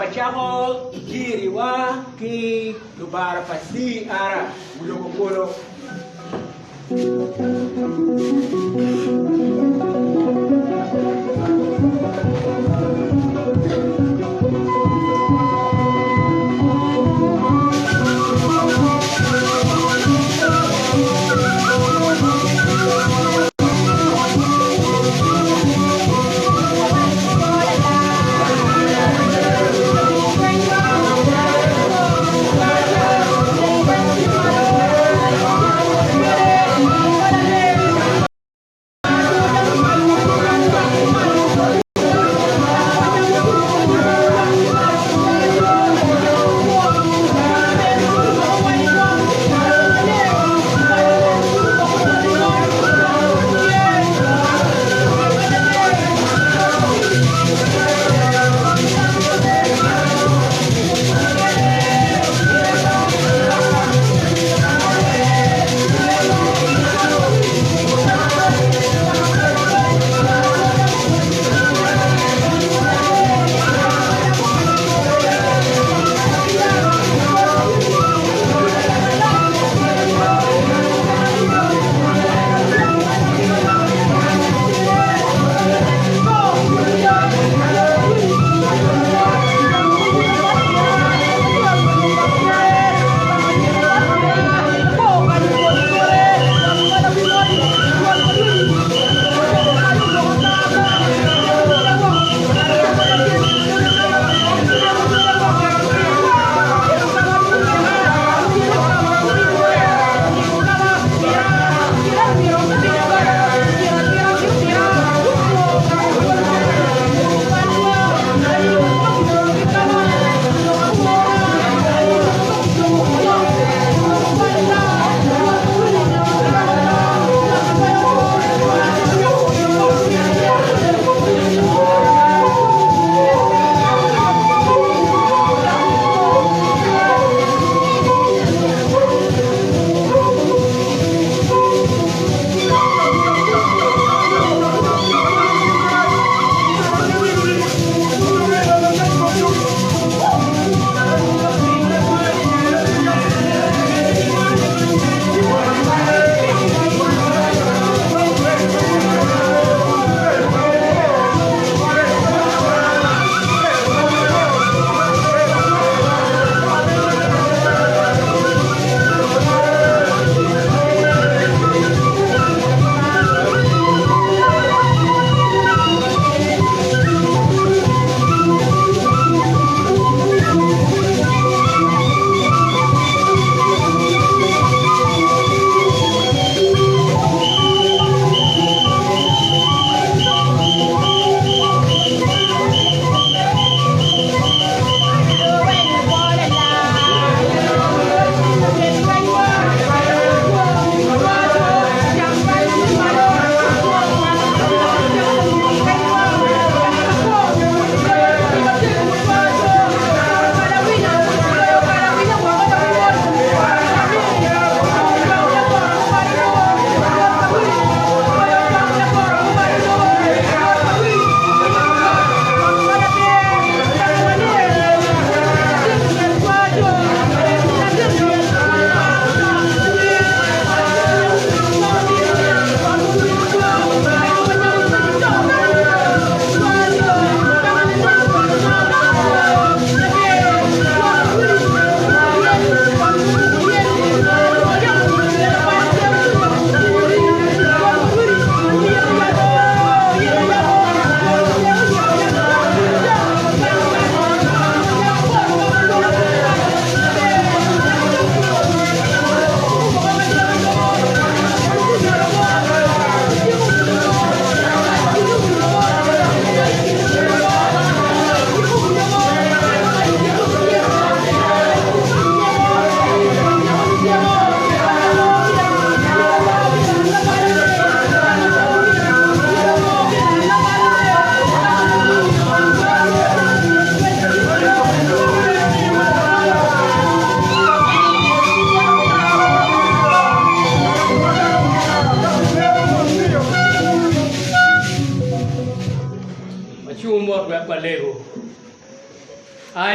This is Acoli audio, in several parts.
Wacako jiriwa ki lubara pa CR Lobo Polo.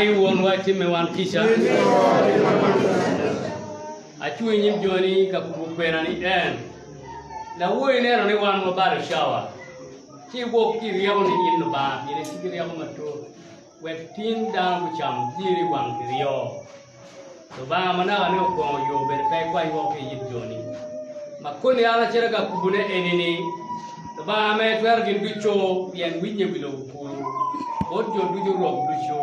Ai Wonwa, timme wan kica. Acung i nyim joni ka kubo kwena ni en. Lawoyi ineno ni wan wabalo cawa, ci iwok ki i ryeko ni in Lubanga, pien itye ki ryeko matut, wek tin dano gucam jiri wang kiryo. Lubanga ma naka ni okwongo yo bene pe ikwany woko ki i yib joni. Ma koni an acito ka kubone eni-ni, Lubanga ma etwero gin ducu, pien winye wi lobo kulu, bot jo ducu rok ducu,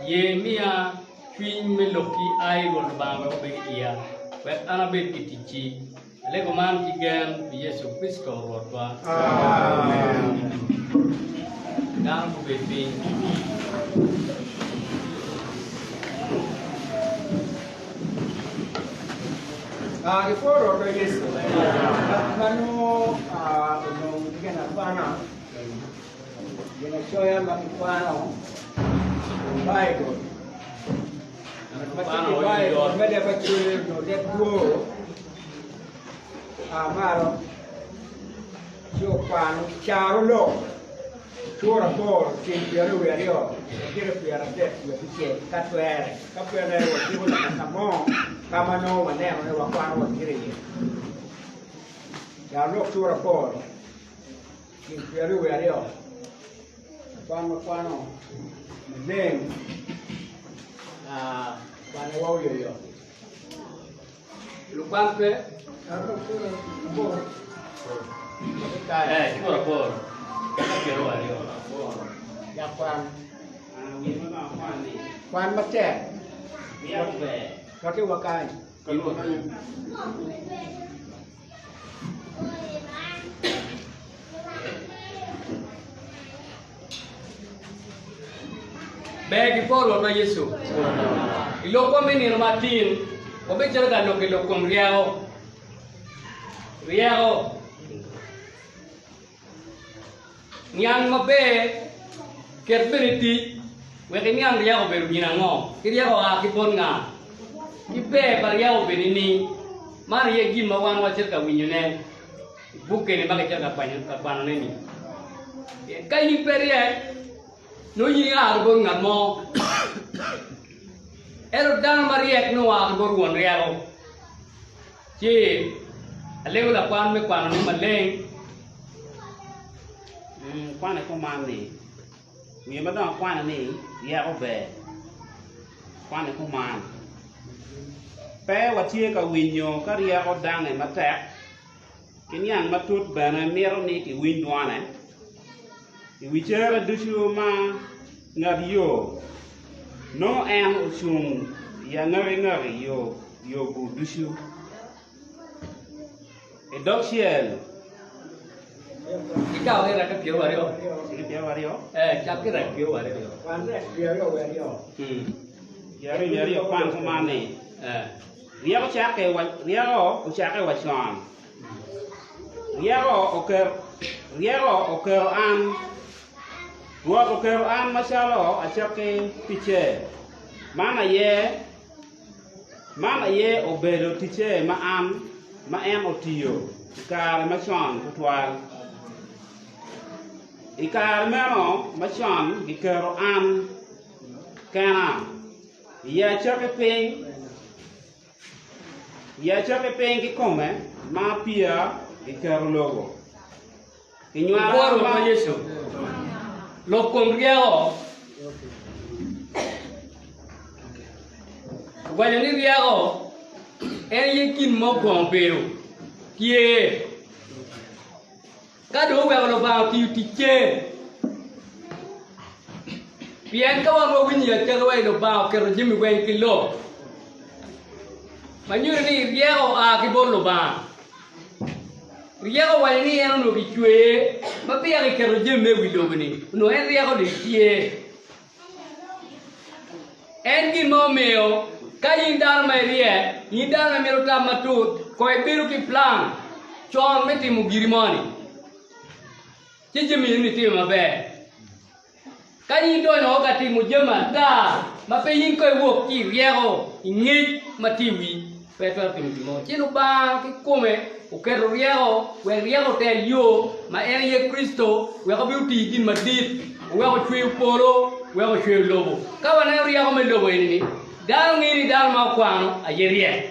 ye miya cwiny me lokki, ai Rwot Lubanga wek obed i iya, wek an abed ki ticci. Alego man ki gen pi Yecu Kricito Rwotwa. Dano gubed piny. Ah, gipwo Rwotwa Yecu. Ma nongo ah, onongo gin akwana, ginacoya ma kikwano Baibul. Ma tye ki Baibul me leb acwele nyo leb dwor a malo ci okwano carolok cura aboro tyeng 22 wa 36 ka twere. Ka peke watiko neno ka mo ka ma nongo waneno ni wakwano wagire iye. Carolok cura aboro tyeng 22 Kwan wakwano maleng kwane wa oyoyot. Lukwan pe. Eh, cura aboro. Ka 22. Jak kwan. Kwan matek. Kati wa kany. Ber ki pol Rwotwa Yecu. I lokwa me nino matin, wabicito ka lok i lok kom ryeko. Ryeko. Niang maber, ket bene i tic wek iniang ryeko obedo gin ango, ki ryeko oa ki bot nga, ki ber pa ryeko obedo nining. Man aye gin ma wan wacito ka winyone i buk eni ma kicito ka kwanone-ni. Pien ka in pe ryek, nongo in ia ki bot ngat mo, ento dano maryek nongo oa ki bot won ryeko. Ci alego lakwan me kwanone maleng. Kwane kuman ni, wiye ma dong akwano ni ryeko ber. Kwane kuman, Pe watye ka winyo ka ryeko dange matek, ki niang matut bene mito ni kiwiny dwone. I wi cere ducu ma ngat yo, nongo en ocung i angakingaki yo-gu ducu. I dog cel. Icako ki rek 22. Eh, cak ki rek 22. Kwan rek 22. 22 kwan kuman ni, Eh. Ryeko ocakke wa con. Ryeko oketo an, Rwot oketo an macalo acakki ticce, man aye man aye obedo ticce ma an ma en otiyo i kare macon twatwal. I kare meno macon giketo an kena i acakki piny. I acakki piny kikome ma peya giketo lobo, kinywala Kwo Rwot ma. ma Yecu. Lok kom ryeko. Owaco ni ryeko en aye gin ma okwongo bedo tye. Ka dong oweko Lubanga otiyo ticce, pien ka wan wawinyo i acakki wa i Lubanga oketo jami weng ki lok, ma nyuto ni ryeko oa ki bot Lubanga. Ryeko owaco ni en onongo kicweye ma peya kiketo jami me wi lobo-ni, onongo en ryeko dong tye. En gin ma omiyo ka in dano ma iryek, in dano ma imito tam matut, kong ibedo ki plan con me timo giri moni, ci jami eni itimo maber. Ka in idonyo woko ka timo jami ata ma pe in kong iwok ki i ryeko, i ngec ma tye i wii, pe itwero timo gin mo. Ci Lubanga kikome oketo ryeko wek ryeko otel yo ma en aye Kricito wek obin oti gin madit, oweko ocweyo polo. Wek ocweyo lobo. Ka waneno ryeko me lobo eni-ni, dano ngeyo ni dano ma okwano aye ryek.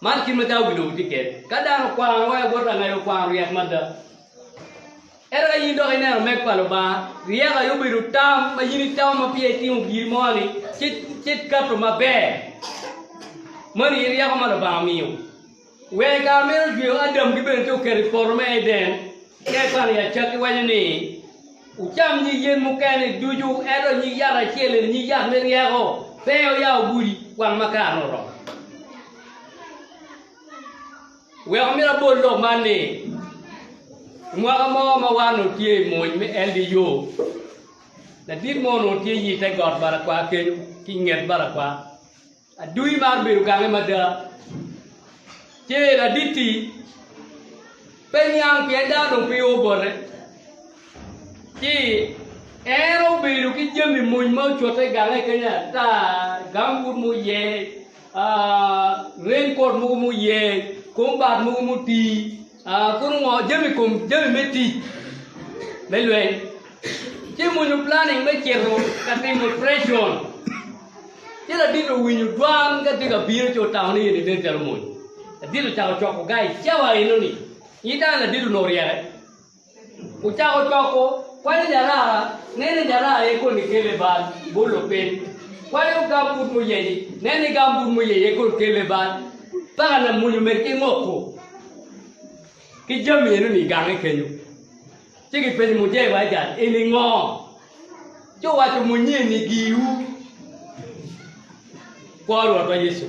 Man kit macalo wi lobo tye kwede. Ka dano okwano wek bot langayo okwano ryek mada. Ento ka in dok ineno meg pa Lubanga, ryeko aye obedo tam ma in itamo ma peya itimo gin mo-ni ci ci kato maber. Meno aye ryeko ma Lubanga omiyo. Wek i kare ma en ocweyo Adam ki bene ci oketo i poto me Eden, ka ikwano i Acakki waco ni, Wucam nyig yen mukene ducu, ento nyig yat acel eni, nyig yat me ryeko, pe oya ogudi wang ma karene oromo. Wek omyero abol lok man ni, i mwaka mo ma wan onongo tye i mony me LDU, ladit mo onongo tye i te got Barakwar kenyo ki i nget Barakwar. Adui man obedo gange mada. Ce ladit-ti pe niang pien dano dong pe o bote. Ci en obedo ki jami mony ma ocotte i gange kenyo ata, gambut muye, raincoat mogo muye, kombat mogo mutii, kono ngo jami kom jami me tic me lweny. Ci monyo planning me cito ka timo operation. Ci ladit owinyo dwan ka tye ka bino ci otamo ni eni nen calo mony. Ladit ocako coko ga i cawa enoni. In itamo ni ladit onongo ryeke? Ocako coko, kwanyo jarara, nene jarara aye koni kele bal, bolo piny. Kwanyo gambut muyeci, nene ni gambut muyeci aye koni kele bal, paka lamony omedo ki ngoko ki jami enoni i gange kenyo. Ci gipenyo Mujee wa jal, eni ngo? Ci owaco munye ni giwu. Kwo Rwotwa Yecu.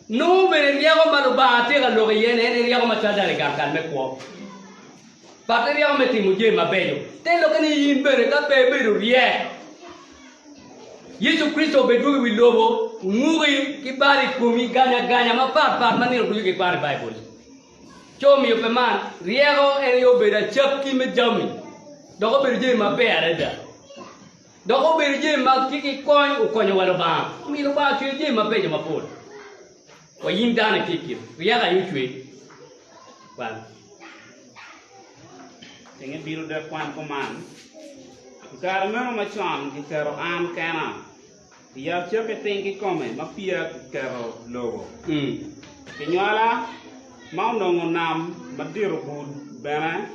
Nongo bene ryeko ma Lubanga tye ka lok iye ni en ryeko ma cwal dano i gang kal me kwo. Pat ki ryeko me timo jami mabeco. Te lokke ni in bene ka pe ibedo ryek, Yecu Kricito obedwogo i wi lobo, nguki ki bal i komi ganyaganya mapat pat ma nino ducu gikwano i Baibul. Ci omiyo pe man, ryeko en aye obedo acakki me jami, dok obedo jami maber adada. Dok obedo jami ma tye ki kony okonyo wa Lubanga. Omiyo Lubanga ocweyo jami mabeco mapol. Wa in dano itye i kine, ryeko aye ocweyi. Kwan. Tenge bino dok kwan kuman, I kare meno macon giketo an kena. I acakki piny kikome ma peya kiketo lobo, kinywala ma onongo nam madito bur bene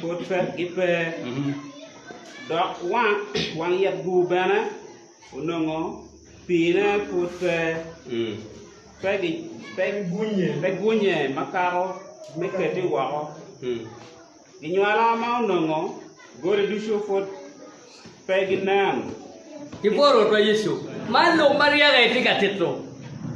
pud gipe, dok wang it-gu bene onongo piine pud pe, pe gunye makato me keti woko. Ginywala ma onongo godi ducu pud pe ginen. Ki bot Rwotwa Yecu. Man lok ma ryeko aye tye ka tito.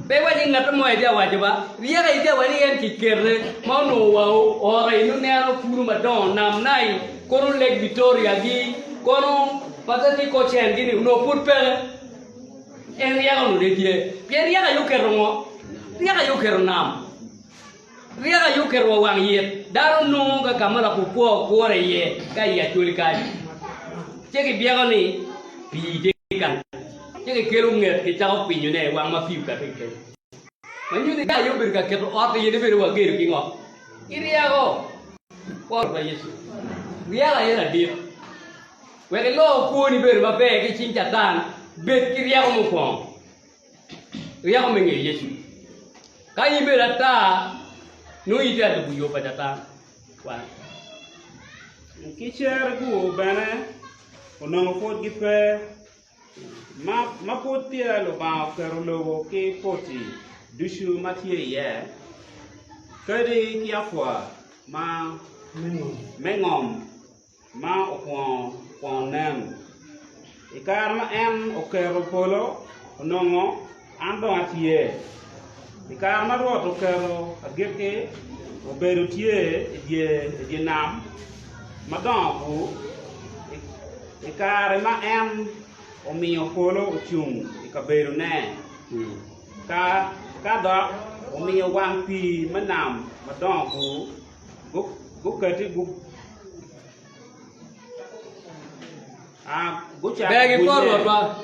Pe iwac ni ngat mo aye tye ka waco ba. Ryeko aye tye ka waco ni en kikete ma onongo wa oro i noneno kulu madongo, nam Nail, kono Lake Victoria gi, kono Pacific Ocean gi ni onongo pud peke. En ryeko onongo dong tye. Pien ryeko aye oketo ngo? Ryeko aye oketo nam. Ryeko aye oketo wa wang yit. Dano nongo ka ka ma lakukwo kure iye ka i Acholi kany, ci gibyeko ni pii tye kany, ci gikelo nget gicako pinyone wang ma pii okati ki kenyo. Ma nyuto ni aye obedo ka keto ot iye ni bedo wa gedo ki ngo? Ki ryeko. Kwo pa Yecu. Ryeko aye ladit. Wek ilo kwoni bedo maber ki cing Catan, bed ki ryeko mukwongo. Ryeko me ngeyo Yecu. Ka in ibedo ata, nongo in itye ka lubo yo pa Catan. Kwan. Ki cere-gu bene onongo pud gipe, ma pud peya Lubanga oketo lobo ki poti ducu ma tye iye, kadi ki apwa me ngom. ma okwongo kwongo nen. I kare ma en oketo polo, onongo an dong atye. I kare ma Rwot oketo agikki, obedo tye i dye nam madongo-gu, i kare ma en omiyo polo ocung i kabedone, ka dok omiyo wang pii me nam madongo-gu gukati gucako Ber gipor gunye. Rwotwa.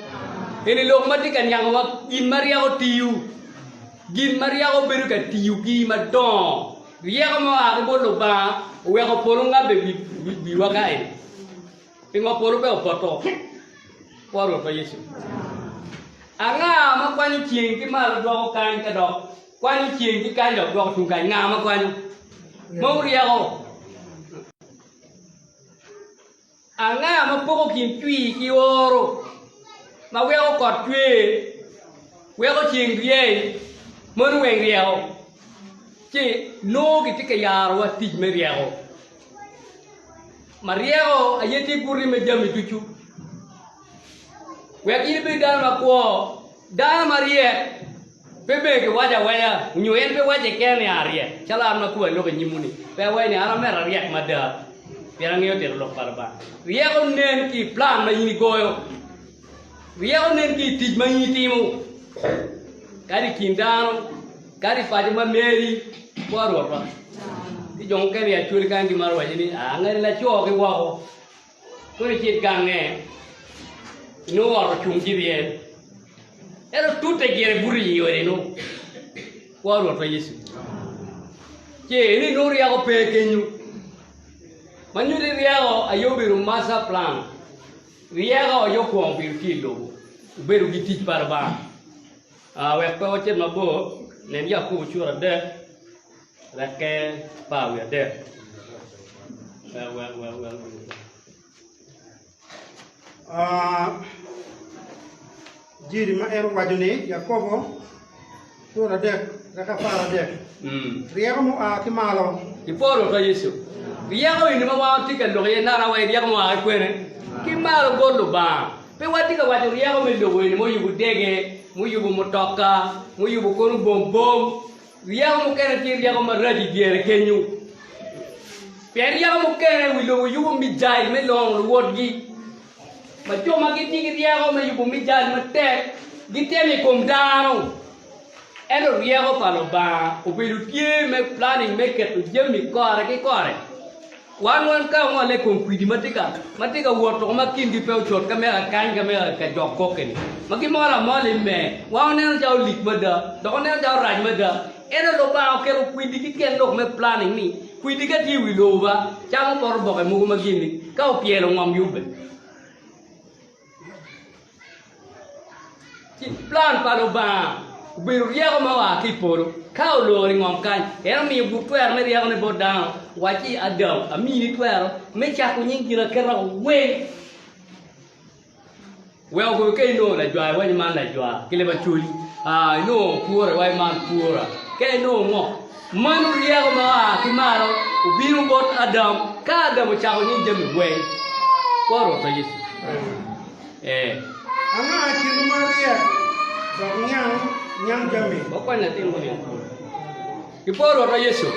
Eni lok ma tye ka niangowa gin ma ryeko tiyo. Gin ma ryeko bedo ka tiyogi madongo. Ryeko ma oa ki bot Lubanga oweko polo ngabbe i wiwa ka eni. Pingo polo pe opoto? Kwo Rwotwa Yecu. Anga ma kwanyo ceng ki malo dwoko kany ka dok kwanyo ceng ki kany dok dwoko tung kany? Nga ma kwanyo? Ma wuryeko. Anga ma poko kin cwir ki oro, ma weko kot cwer, weko ceng ryeny, mono weng ryeko? Ci nongo gitye ka yarowa tic me ryeko. Ma ryeko aye tye guti me jami ducu. Wek in ibed dano makwo, dano maryek pe bene kiwaco awaca nyo en pe waco keken ni aryek calo an ma kome aloko i nyimwu-ni pe awaco ni an amito aryek mada pien angeyo tito lok pa Lubanga. Ryeko nen ki i plan ma in igoyo. Ryeko nen ki i tic ma in itimo kadi i kin dano kadi i paco ma meri kwo Rwotwa. Ki jo mukene i Acholi kany gimaro waco ni angeri laco ki woko. Kono icit gange, inongo ot ocung ci ryel. Ento tute gire buto i ode nu. Kwo Rwotwa Yecu. Ci eni inongo ryeko pe kenyo. Ma nyuto ni ryeko aye obedo master plan. Ryeko aye okwongo bedo tye i lobo. Obedo gitic pa Lubanga. Ah, wek pe wacit mabor, nen Yakobo cura adek. Rekke 13. Wek, wek, wek, wek. Ah, jiri ma en owaco ni Yakobo cura adek reke 13 Mm. ryeko mua ki malo Iporo ka Yecu. Ryeko eni ma wan watye ka lok iye naka wa i ryeko mua ki kwene? Ki malo bot Lubanga. Pe watye ka waco ryeko me lobo eni muyubo dege, muyubo mutoka, muyubo kono bombom, Ryeko mukene tye ryeko marac i dyere kenyo. Pien ryeko mukene wi lobo yubo mijail me longo luwotgi. Ma jo ma gitye ki ryeko me yubo mijail matek gitemo i kom dano. Ento ryeko pa Lubanga obedo tye me planning me keto jami kore ki kore. Wan wan ka wangolle i kom kwidi ma tye ka ma tye ka wot woko ma kingi pe ocot ka meka kany ka meka ka jok kokke-ni, ma gimol amola i mee, wan waneno calo lik mada dok waneno calo rac mada. Ento Lubanga oketo kwidi ki tyen lok me planning ni kwidi ka tye i wi lobo ba camo pot oboke mogo ma gin-ni ka opyelo ngom yubbe. Ci plan pa Lubanga obedo ryeko ma oa ki i polo. Ka olor i ngom kany, en omiyo but twero me ryekone bot dano, wacci, Adam, amini twero me cako nying ginaketa weng. Wek ogobe ka inongo lajwa iwaco man lajwa ki leb Acholi, aa inongo pura iwaco man pura, ka inongo ngo, mano ryeko ma oa ki malo obino bot Adam, ka Adam ocako nying jami weng. Kwo Rwotwa Yecu. Ee. Anga i kinwu ma ryek dok niang niang jami? Wakwany latin moni. I por Rwotwa Yecu,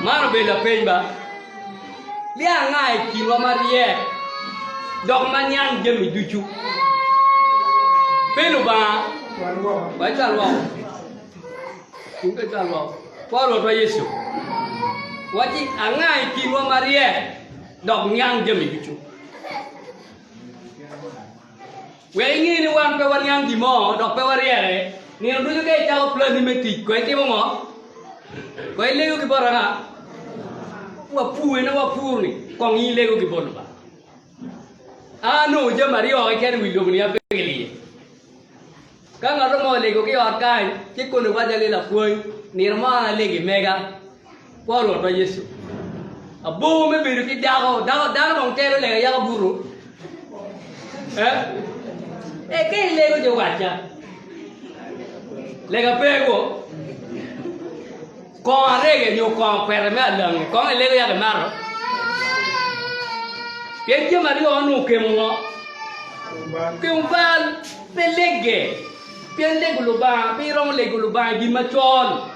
man obedo lapeny ba, Ni anga i kinwa ma ryek dok ma niang jami ducu? Pe Lubanga? Cwal woko. Wacwal woko. Cung pe cwal woko. Por Rwotwa Yecu. Wacci anga i kinwa ma ryek dok niang jami ducu? Wek inge ni wan pe waniang gin mo dok pe waryeke, nino ducu ka icako planni me tic, kong itimo ngo? Kong ilego ki bot anga? Wapur ene wapur-ni, kong in ilego ki bot Lubanga. A Anongo jami aryo keken i wi lobo-ni ape giliye. Ka ngat mo olego ki i ot kany, ci kono iwacca ni, 'Lapwony, nino mo an alego i mega, kwo Rwotwa Yecu. Abor me bedo ki dako, dako dano kong telo lega yako buto. Eh? Eh, ka ilego jo wacca. Lega pe go. Kongo arege nyo kongo kwete me alangi, kong ilego yako imato. Pien jami aryo onongo okemo ngo? Okemo bal. Pe legge, pien lego Lubanga pe iromo lego Lubanga i gin macol.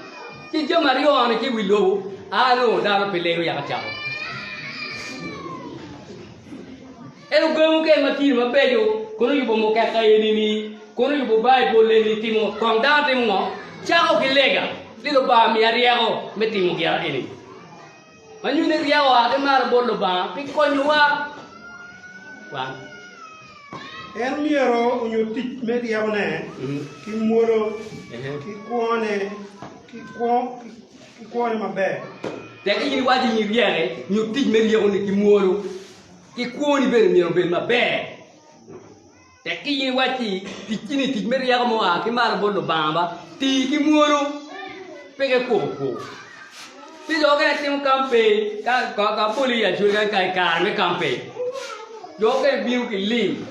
Ci jami aryo-ni ki i wi lobo, a nongo dano pe lego yaka cako. En ogemo kene ma tye mabeco, kono oyubo mukeka eni-ni, kono oyubo Baibul eni, timo kong dano timo ngo? Cako ki lega ni Lubanga miya ryeko me timo gin eni. Ma nyuto ni ryeko oa ki malo bot Lubanga pi konyowa wan. En myero onyut tic me ryekone ki mwolo, ki kwone, ki kwone maber. Tek in iwaco in iryeke, nyut tic me ryekoni ki mwolo. Ki kwoni bene myero obed maber. Tek ki in iwacci ticci-ni tic me ryeko ma oa ki malo bot Lubanga ba, ti ki mwolo, pe ki kwoko kwoko. Ci jo mukene timo kampen, ka boli i Acholi kany ka i kare me kampen, jo mukene bino ki lim,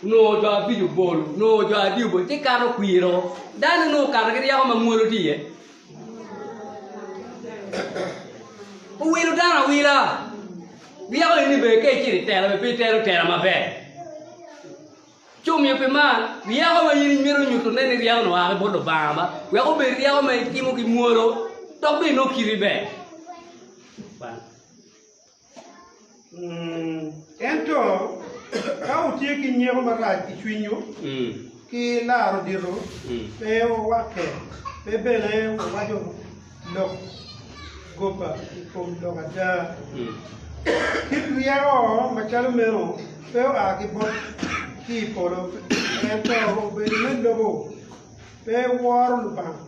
onongo jo abic obolo, onongo jo adi obolo, ci kato kwiro. Dano nongo okato ki ryeko ma mwolo tye iye. Owilo dano awila. Ryeko eni bene ka icito i tela bene pe itelo tela maber. Ci omiyo pi man, ryeko ma in imito nyutone ni ryeko-ni oa ki bot Lubanga ba, wek obed ryeko ma itimo ki mwolo dok bene inong kiti ber. Ento ka wutye ki nyeko marac i cwinywu ki laro dito, pe wuwakke, pe bene wuwaco lok goba i kom lok ada. Kit ryeko macalo meno pe oa ki bot ki i polo, ento obedo me lobo, pe woro Lubanga,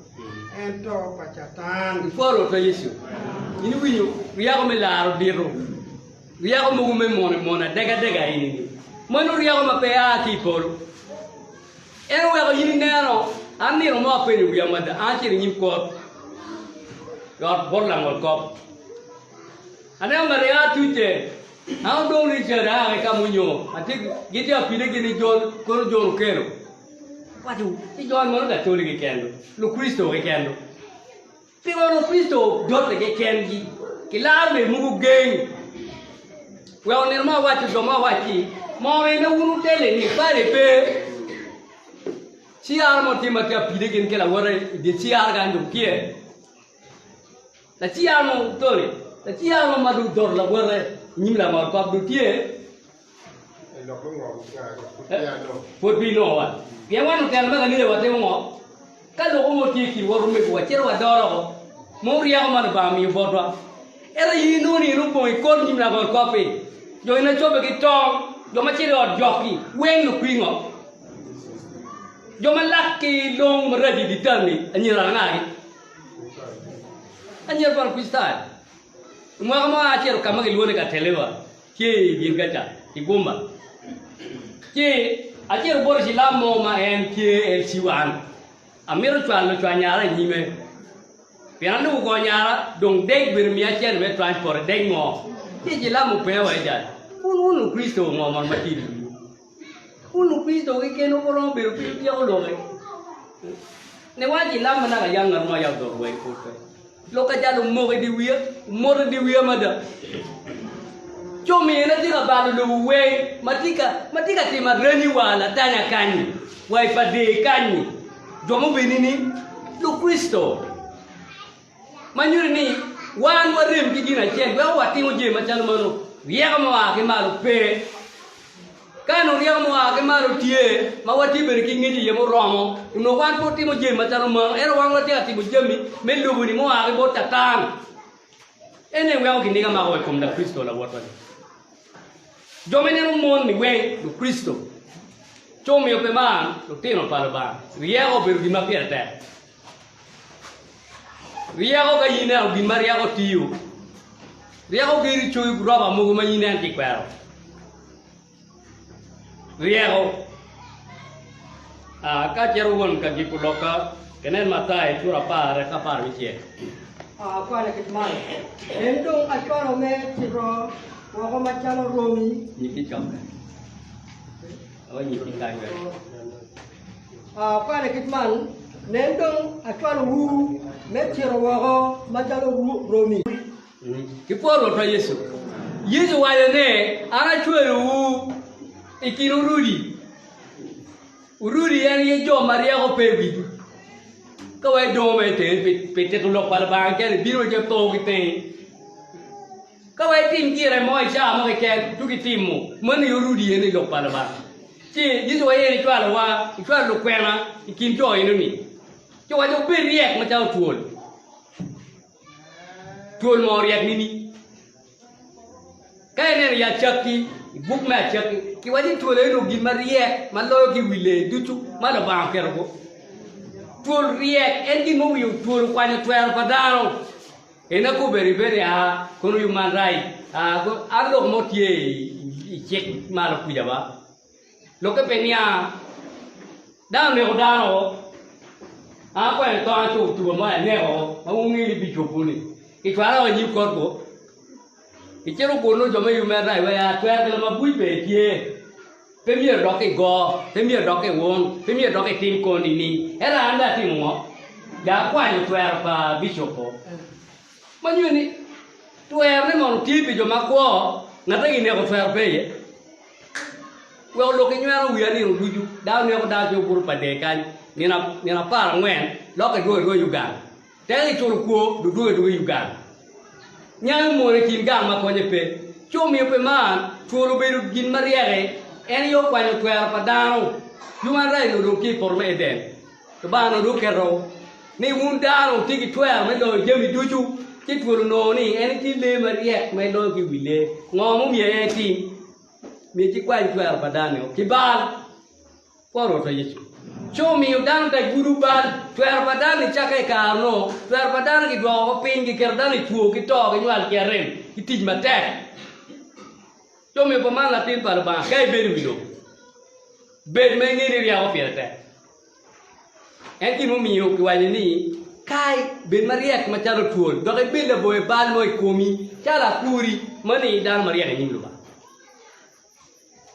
ento pa Catan. Ipworo Rwotwa Yecu. In iwinyo ryeko me laro dito, ryeko mogo me mono mono adegadega eni-ni. Meno ryeko ma pe a ki i polo. En oweko in ineno, an nino mo apenyo wiya mada, an acito i nyim kot i ot bot langolkop. Aneno ngat ea tucce, an odong Richard aa ki ka munyo, atye gitye apide gin ni John, kono John Okello. Awaco ci John mono Katoli keken do, Lukricito keken do. Pingo Lukricito dote kekengi, kilaro bene mogo geng. Weko nino mo awaco jo mo awacci, mono ene wun wutele ni pale pe. CR mo tye ma tye apide gin ki lawote i dye CR kany dong tye. Laci-ar mo sorry, laci-ar mo ma dong odoto lawote i nyim langol kop dong tye. Pwod pe inongo wa. Pien wan lutela me kanisa watimo ngo? Ka loko mo tye i kinwa omego wacito wadoro oko. Mo ryeko ma Lubanga omiyo botwa. Ento in inongo ni in opong i kor nyim langol kop-pi. Jo in acobbe ki tong, jo ma cito i ot jok-ki weng lukwi ngo? Jo ma lak ki long maraco i dye tam-mi anyira angagi? Anyira pa Lukricitayo. I mwaka mo acito ka ma gilwongo ni Katelewa, tye i gin ka ca, i Gumba. Ci acito bot cilam mo ma en tye LC1. Amito cwalo cwa nyara i nyime. Pien alubo kor nyara, dong dec bene miya cente me transport i dec ngo. Ci cilam openyo wa ni, Wun wun Lukricito ngo mono ma tye i wiwu? Wun Lukricito keken wuromo bedo piny wutyeko lokke. Ne waco i lam ma naka yam ngat mo aye odoto wa i pol pe. Lok ka jalo omoko i dye wiya, omoto i dye wiya mada. Ci omiyo en atye ka balo lobo weng ma tye ka ma tye ka timo aranyi wa latanya kany-nyi, wa i pader kany-nyi. Jo mubed ni Lukricito ma nyuto ni wan warem ki gin acel weko watimo jami macalo meno, ryeko ma oa ki malo pe. Ka onongo ryeko mua ki malo tye, ma watye bene ki ngec iye muromo, onongo wan pe watimo jami macalo meno, ento wan watye ka timo jami me lobo-ni mua ki bot Catan. En aye weko kiniga makowa i kom Lakricito lawotwa-ni. Jo ma ineno mon-ni weng Lukricito, ci omiyo pi man lutino pa Lubanga. Ryeko obedo gin ma pire tek. Ryeko ka in ineno gin ma ryeko tiyo, ryeko gedo coyo gurofa mogo ma in ineno ci ikwero. Ryeko. Ah, ka acito won ka giko lokka, kinen Matayo cura apar reka 16. Akwano kit man, En dong acwalo me cito woko macalo romi. Nyiki cokke. Awa nyiki kany wek. Akwano kit man, Nen dong acwalowu me cito woko macalo romi. Ki pwod Rwotwa Yecu. Yecu owaco ni, An acwelowu i kin orudi. Orudi en aye jo ma ryeko pe i wigi. Ka wa idongo ma itenge pi tito lok pa Lubanga keken, ibino wa ce po ki tenge. Ka wa itim gire mo i cawa mo keken, tuki timo, meno aye orudi eno i lok pa Lubanga. Ci Yecu wa en ecwalowa, ecwalo lukwena i kin jo eno-ni. Ci owaco, Wubed ryek macalo twol. Twol mo ryek nini? Ka ineno i Acakki, i buk me Acakki, kiwaco ni twol aye onongo gin ma ryek ma loyo ki i wi lee ducu ma Lubanga oketo-gu. Twol ryek, en gin mumiyo twol okwanyo twero pa dano. En akobbe ni bene aa kono human right aa an lok mo tye i cik malo kuca ba lokke pe niang dano oneko dano o an akwanyo tong acuko tuba mo aneko o ma wungeyo ni bicopo ni kicwala wa inyim kot go kicito guno jo me human right wa ya twero ki lamabuc bene tye. Pe myero dok igo, pe myero dok iwun, pe myero dok itim kor nining. Ento an dong atimo ngo? Dong akwanyo twero pa bicop-po. Ma nyuto ni twerone mono tye pi jo makwo, ngat ma gineko twero pe iye. Weko lok inyweno wiya nino ducu, dano neko dano ci obuto pa dee kany nino aparangwen, lokke dwogo adwoga i Uganda. Tek iculo kwo dong dwogi adwoga i Uganda. Nyango mono i kin gang ma konye pe. Ci omiyo pi man, twol obedo gin ma ryek-ki, en aye okwanyo twero pa dano. Human rights onongo dong tye i poto me Eden. Lubanga onongo dong oketo ni wun dano wutye ki twero me loyo jami ducu. Ci twol onongo ni en tye lee maryek ma eloyo ki i wi lee. Ngo mumiyo en etim? Myero ci kwany twero pa dano-ni ki bal. Kwo Rwotwa Yecu. Ci omiyo dano te gudo bal. Twero pa dano nicakke i kare-nu, twero pa dano gidwoko woko piny, giketo dano i two, ki to, ki nywal, ki arem, ki tic matek. Ci omiyo pa man latin pa Lubanga, ka ibedo i wi lobo, bed ma ingeyo ni ryeko pire tek. En gin mumiyo kiwaco ni, Ka ibed maryek macalo twol, dok ibed labongo bal mo i komi, calo akuri, meno aye dano maryek i nyim Lubanga.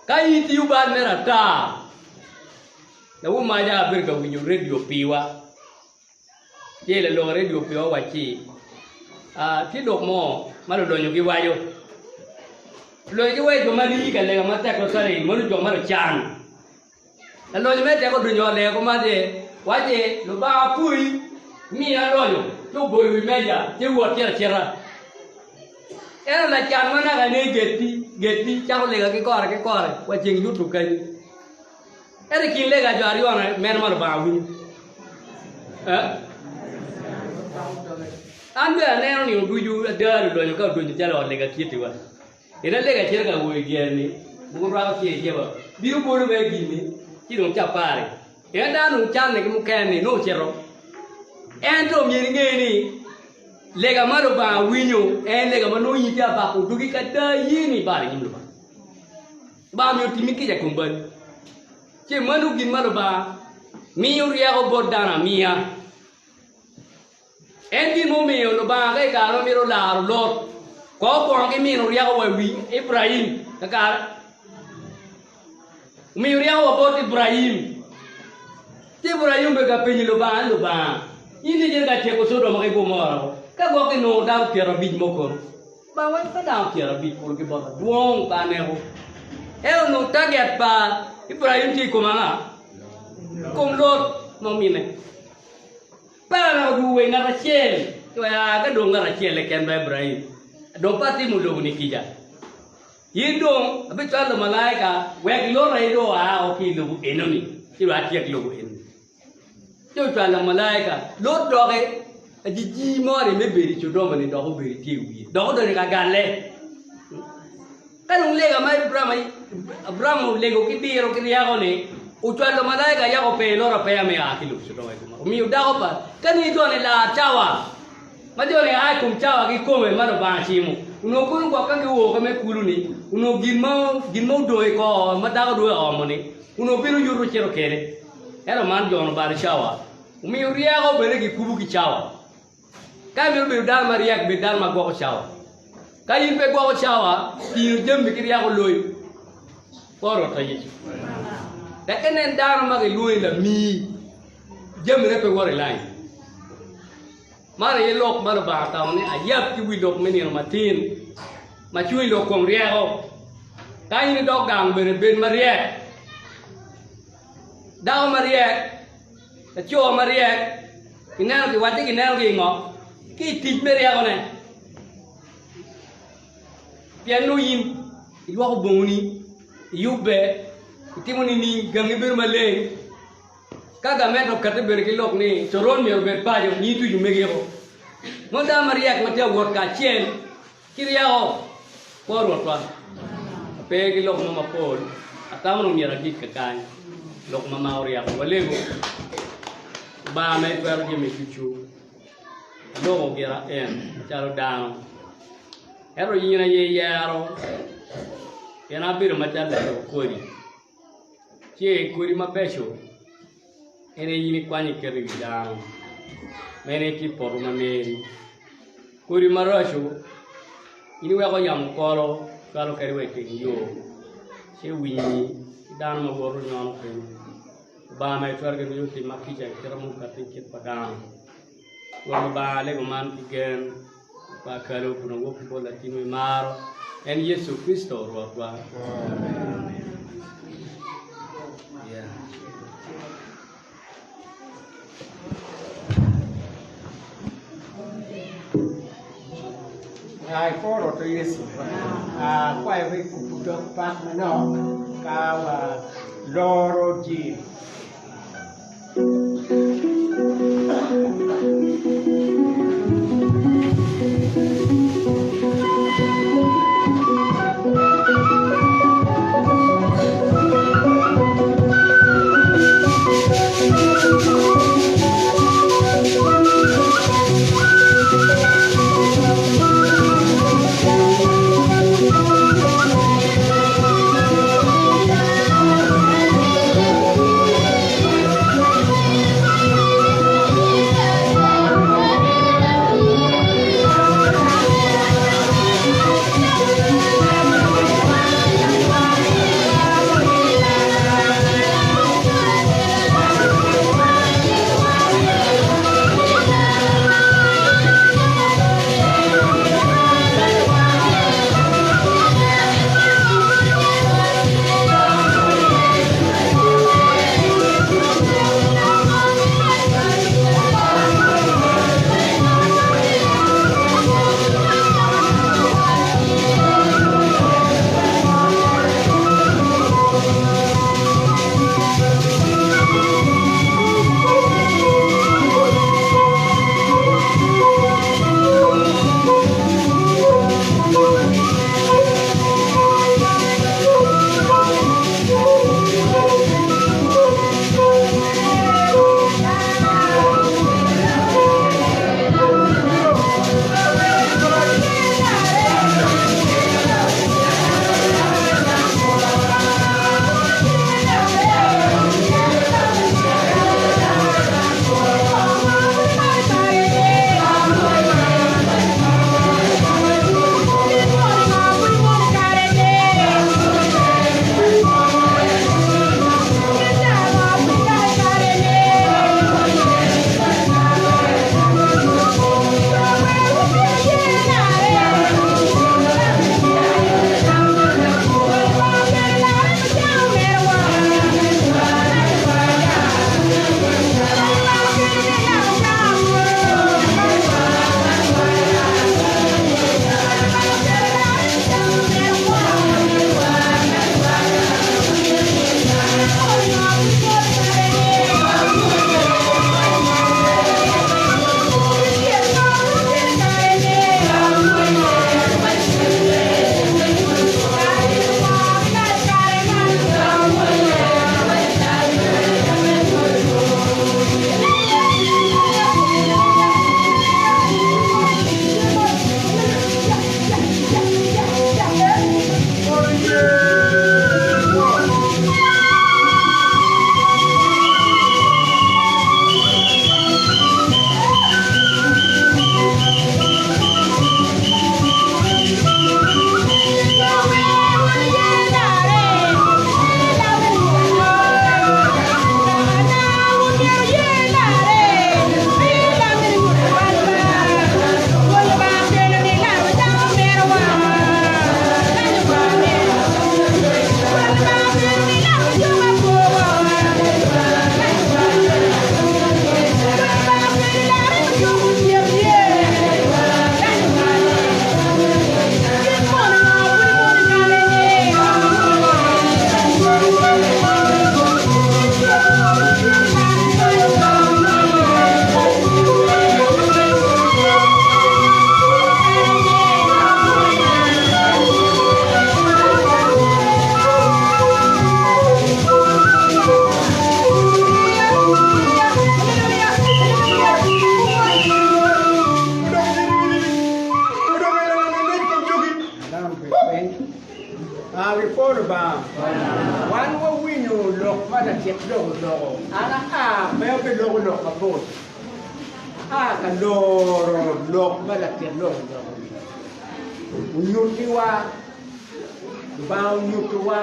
Ka in itiyo bal mere ata, lawu maca abedo ka winyo redio piwa. Ci lalok redio piwa owacci, ah, tye lok mo ma lulonyo giwaco. Lulonyo giwaco jo ma rii ka lega matek tutwal i mono jo ma lucan. Lalonyo me tek odonyo i lega kuman ce, wacci, Lubanga apwoyi, imiya lonyo, ci oboyo wi meja, ci wot cito acita. Ento lacan ma naka ne geti, geti, cako lega ki kore ki kore, wa ceng yuto kenyo. Ento i kin lega jo aryone, mene ma Lubanga winyo? Eh? An bene aneno nino ducu ada lulonyo ka odonyo calo ot lega kitiwa. En alega cito ka woyo i dyere-ni, mogo rwako cinge i jeba, bino bolo mere gin-ni, ci dong capare. En dano dong canne ki mukene-ni nongo ocito. Ento myero inge ni lega ma Lubanga winyo en lega ma nongo in itye abako dogi ka da iye ni ibalo i nyim Lubanga. Lubanga myero otimmi kica i kom balli. Ci meno gin ma Lubanga miyo ryeko bot dano amiya. En gin mumiyo Lubanga ka i kare ma mito laro Lot, kong okwongo ki mino ryeko wa i wi Ibraim kakare. Omiyo ryeko wa bot Ibraim. Ci Ibraim obedo ka penyo Lubanga ni, Lubanga, in icito ka tyeko Codom ki Gomora woko, ka gwok inongo dano pyerabic mo kono? Lubanga waco, Ka dano pyerabic pud ki bota, dwong pe aneko. Ento onongo taget pa Ibraim tye i kom anga? I kom Lot ma omine. Pe aweko dwogo wa i ngat acel, ci aa ka dong ngat acel keken ba Ibraim, dong pe atimo lobo-ni kica. In dong abicwalo lumalaika wek Lot aye dong oa woko ki i lobo enoni, ci dong atyek lobo enoni. Ci ocwalo lumalaika, Lot doki ajiji mo-ni me bedo i Codoma-ni dok obedo tye i wiye, dok odonyo ka galle. Ka dong lega ma Abraim olego ki diro ki ryeko-ni, ocwalo lumalaika yako pee Lot apeya me a ki i lobo Codom ki Gomora. Omiyo dako pa ka ni jo-ni lar cawa ma jo-ni a i kom cawa kikome ma Lubanga cimo, onongo kono gwok ka guo ka me kulu-ni, onongo gin ma gin ma odong i kor ma dako dong oomo-ni onongo bino yuto cito kwede. Ento man jo-ni obalo cawa, omiyo ryeko bene gikubo ki cawa. Ka imito bedo dano maryek, bed dano ma gwoko cawa. Ka in pe igwoko cawa, tino jami ki ryeko loyi. Kor Rwot pa Yecu. Dok inen dano ma gilwongo ni lamii, jamine pe woto i lain. Man aye lok ma Lubanga otamo ni ayab ki wi lok me nino matin ma cung i lok kom ryeko. Ka in idok gang bene bed maryek. Dako maryek, laco maryek, kineno kiwacce kineno ki i ngo? Ki i tic me ryekone. Pien nongo in ilwoko bongoni, iyubbe, itimo nining, gangi bedo maleng. Ka gamente okatti bene ki lok ni coron myero obed paco, in ituco megi-o. Nongo dano maryek ma tye ka wot kacel Ki ryeko, kwo Rwotwa. Ape ki lok mo mapol, atamo ni omyero agik kakany lok ma mako ryeko. Walego Lubanga ma itwero jami ducu. Aloko gira en macalo dano, ento in aye iyero, pien abedo macalo lacuk kodi, ci kodi mabeco en aye in ikwanyo iketo i wi dano, meno aye tye poto ma meri. Kodi maraco in iweko yamo kolo cwalo kadi wa i teng yo, ci winyi ki dano ma woto nyono piny. Lubanga ma itwero gin ducu otimma kica i kite mukati i kit pa dano. Rwot Lubanga alego man ki gen pa akalo kun awok ki bot latin ma imaro, en Yecu Kricito Rwotwa. Amen. Yeah. I kor Rwotwa Yecu, akwayo me kubo dog pak manok ka waloro jiri. lok oloko, an aa pe abiloko lok mapol, aa ka loro lok ma latit lok oloko-ni. Onyuttiwa, Lubanga onyuttiwa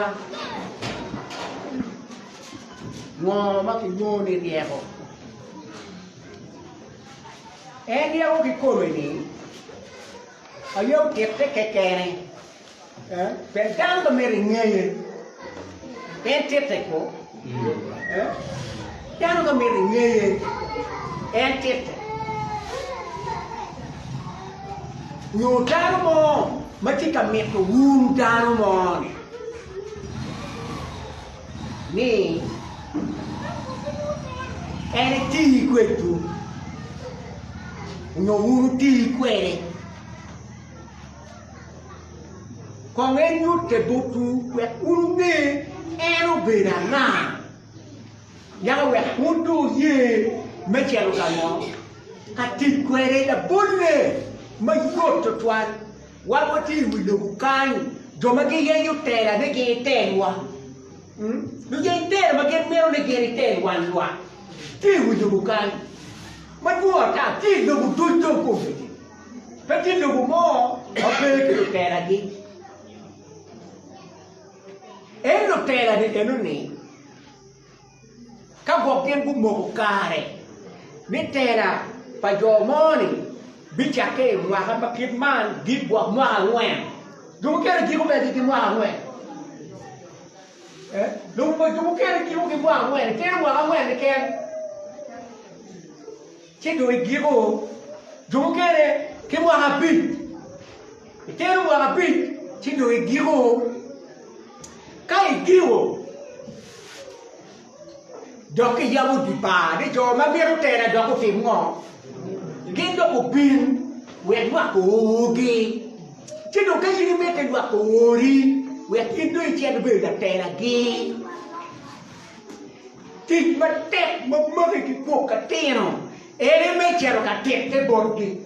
ngo ma kilwongo ni ryeko. En ryeko kikome-ni aye otitte kekene. Pien dano ka myero ingeye, en titte ko. Dano ka myero ingeye, en titte. Nyo dano mo ma tye ka mito wun dano mo-ni ni en eti kwedwu nyo wun wuti kwede. Kong enyutte botwu wek wun wunge en obedo anga, yaka wek wun dong wuye me cito ka ngo? Ka tic kwede. Labolle mayot twatwal, wan watye i wi lobo kany, jo ma giyenyo tela ni gin itelwa, luyeny tela ma gin mito ni gin itel wan lwak tye i wi lobo kany madwong ata, tye i lobo duc dong kombeddi. Pe tye lobo mo ma pe ki lutelagi. En lutela-ni eno-ni, ka gwok gin gumoko kare ni tela pa jo mo-ni bicakke i mwaka ma kit man gik gwok mwaka angwen, jo mukene giko mere ki mwaka angwen. Jo mukene giko ki mwaka angwen, itero mwaka angwen keken. Ci dong igiko jo mukene ki mwaka abic, itero mwaka abic ci dong igiko. Ka igiko, dok kiyabo dye bar ni jo ma mito tela dok otim ngo? Gin dok obin wek lwak oorgi. Ci dong ka in imito lwak oori wek in dong icit ibedo latelagi. Tic matek ma maki ki kwok atino ene me cito ka titte botgi.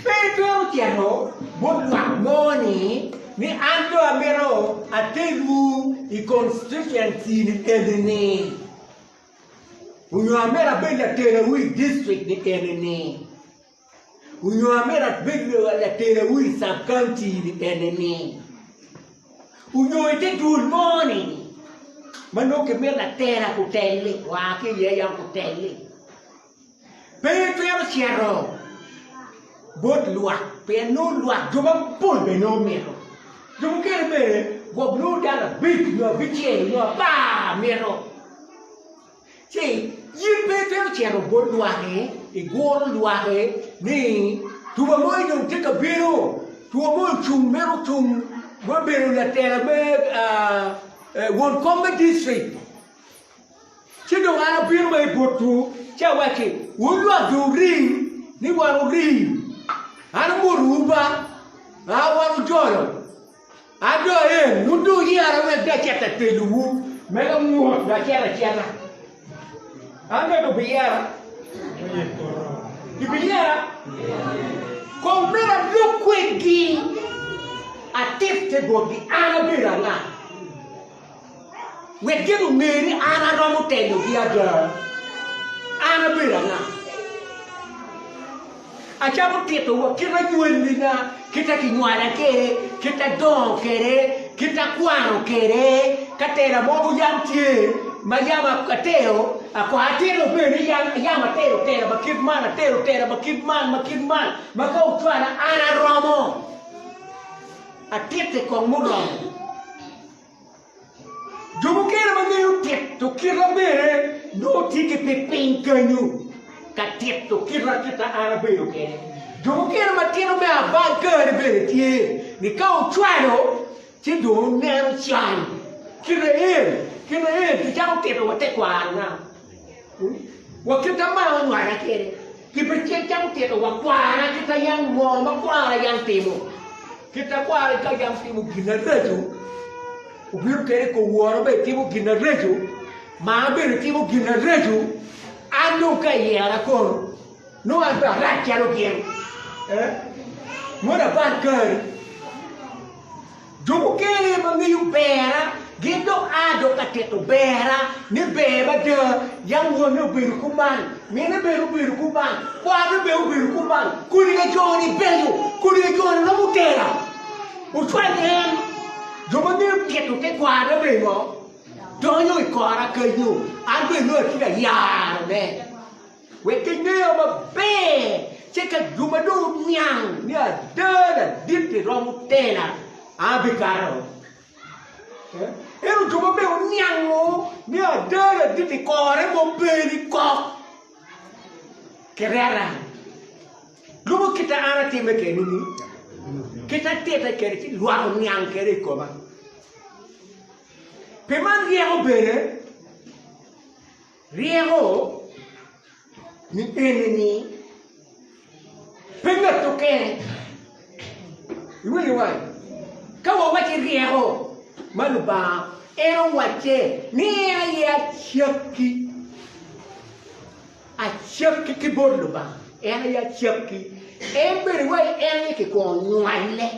Pe itwero cito bot lwak mo-ni ni an dong amito atelwu i constituency-ni eni-ni onyo amito abed latelawu i district-ni eni-ni. Onyo amito abed latelawu i sub county ni eni-ni, onyo i te dul mo-ni ma nongo kimito latela kutelli, oa ki iye yam kutelli. Pe itwero cito bot lwak pien nongo lwak jo mapol bene nongo mito. Jo mukene bene gwok nongo dano abic nyo abicel nyo apar mito. Ci in pe itwero cito bot lwak-ki, iguro lwak-ki ni, 'Tuba mo-ni dong tye ka bino, two mo ocung mito cung me bedo latela me won kom me distrik. Ci dong an abino ma i botwu ci awacci, 'Wun lwak dong wuring ni wan wuring, an amotowu ba, aa wan wujolo. An dong aen, wun dong wuyera wek dong acit atelowu me ka ngut dong acit acita. An dong gibiyera? Gibiyera? Kong myero alub kwedgi, atitte botgi an abedo anga. Wek gin onge ni an aromo telogi ada. An abedo anga? Acako tito wa kit anywalina, kit a kinywala kwede, kit adongo kwede, kit akwano kwede, ka tela mogo yam tye ma yam atero, akwaro atito bene ni yam atero tela ma kit man, atero tela ma kit man, ma kit man, ma ka ocwala an aromo. Atitte kong muromo. Jo mukene ma ngeyo tito kita bene nongo tye ki pi piny kenyo ka tito kita kit ma an abedo kwede. Jo mukene ma tito me abal kare bene tye ni ka ocwalo ci dong oneno can kite en kite en kicako tito wa tekwarona wa kit ma maa onywala kwede kicako tito wa kwara kit ma yam ngo ma kwara yam timo. Kit ma kware ka yam timo gin maraco, obino kede i kom wora bene timo gin maraco, maa bene timo gin maraco, an dong ka iyera kono, nongo an bene arac calo gin. Mono abal kari. Jo mukene ma ngeyo berra. Gin dok a dok ka tito berra ni ber mada, yam wonne obedo kuman, minne bene obedo kuman, kwarne bene obedo kuman, kodi ka jo-ni beco, kodi ka jo-ni romo tera, ocwal en. Jo ma ngeyo tito tekwarone bene ngo? Donyo i kora kenyo, an bene nongo atye ka yarone. Wek kingeya maber, ci ka jo ma dong oniang ni ada ladit-ti romo tela, an abikato. Ento jo ma bene oniango ni ada ladit-ti kore mo pe ni kok kireta. Lubo kit ma an atime kwede-ni, kit ma atite kwede ci lwak oniang kwede i koma. Pi man ryeko bene. Ryeko ni eni-ni pe ngat mukene. Iwinyo wai? Ka wawacci ryeko ma Lubanga en owacce ni en aye acakki, acakki ki bot Lubanga, en aye acakki, en bene wai en aye kikwongo nywale.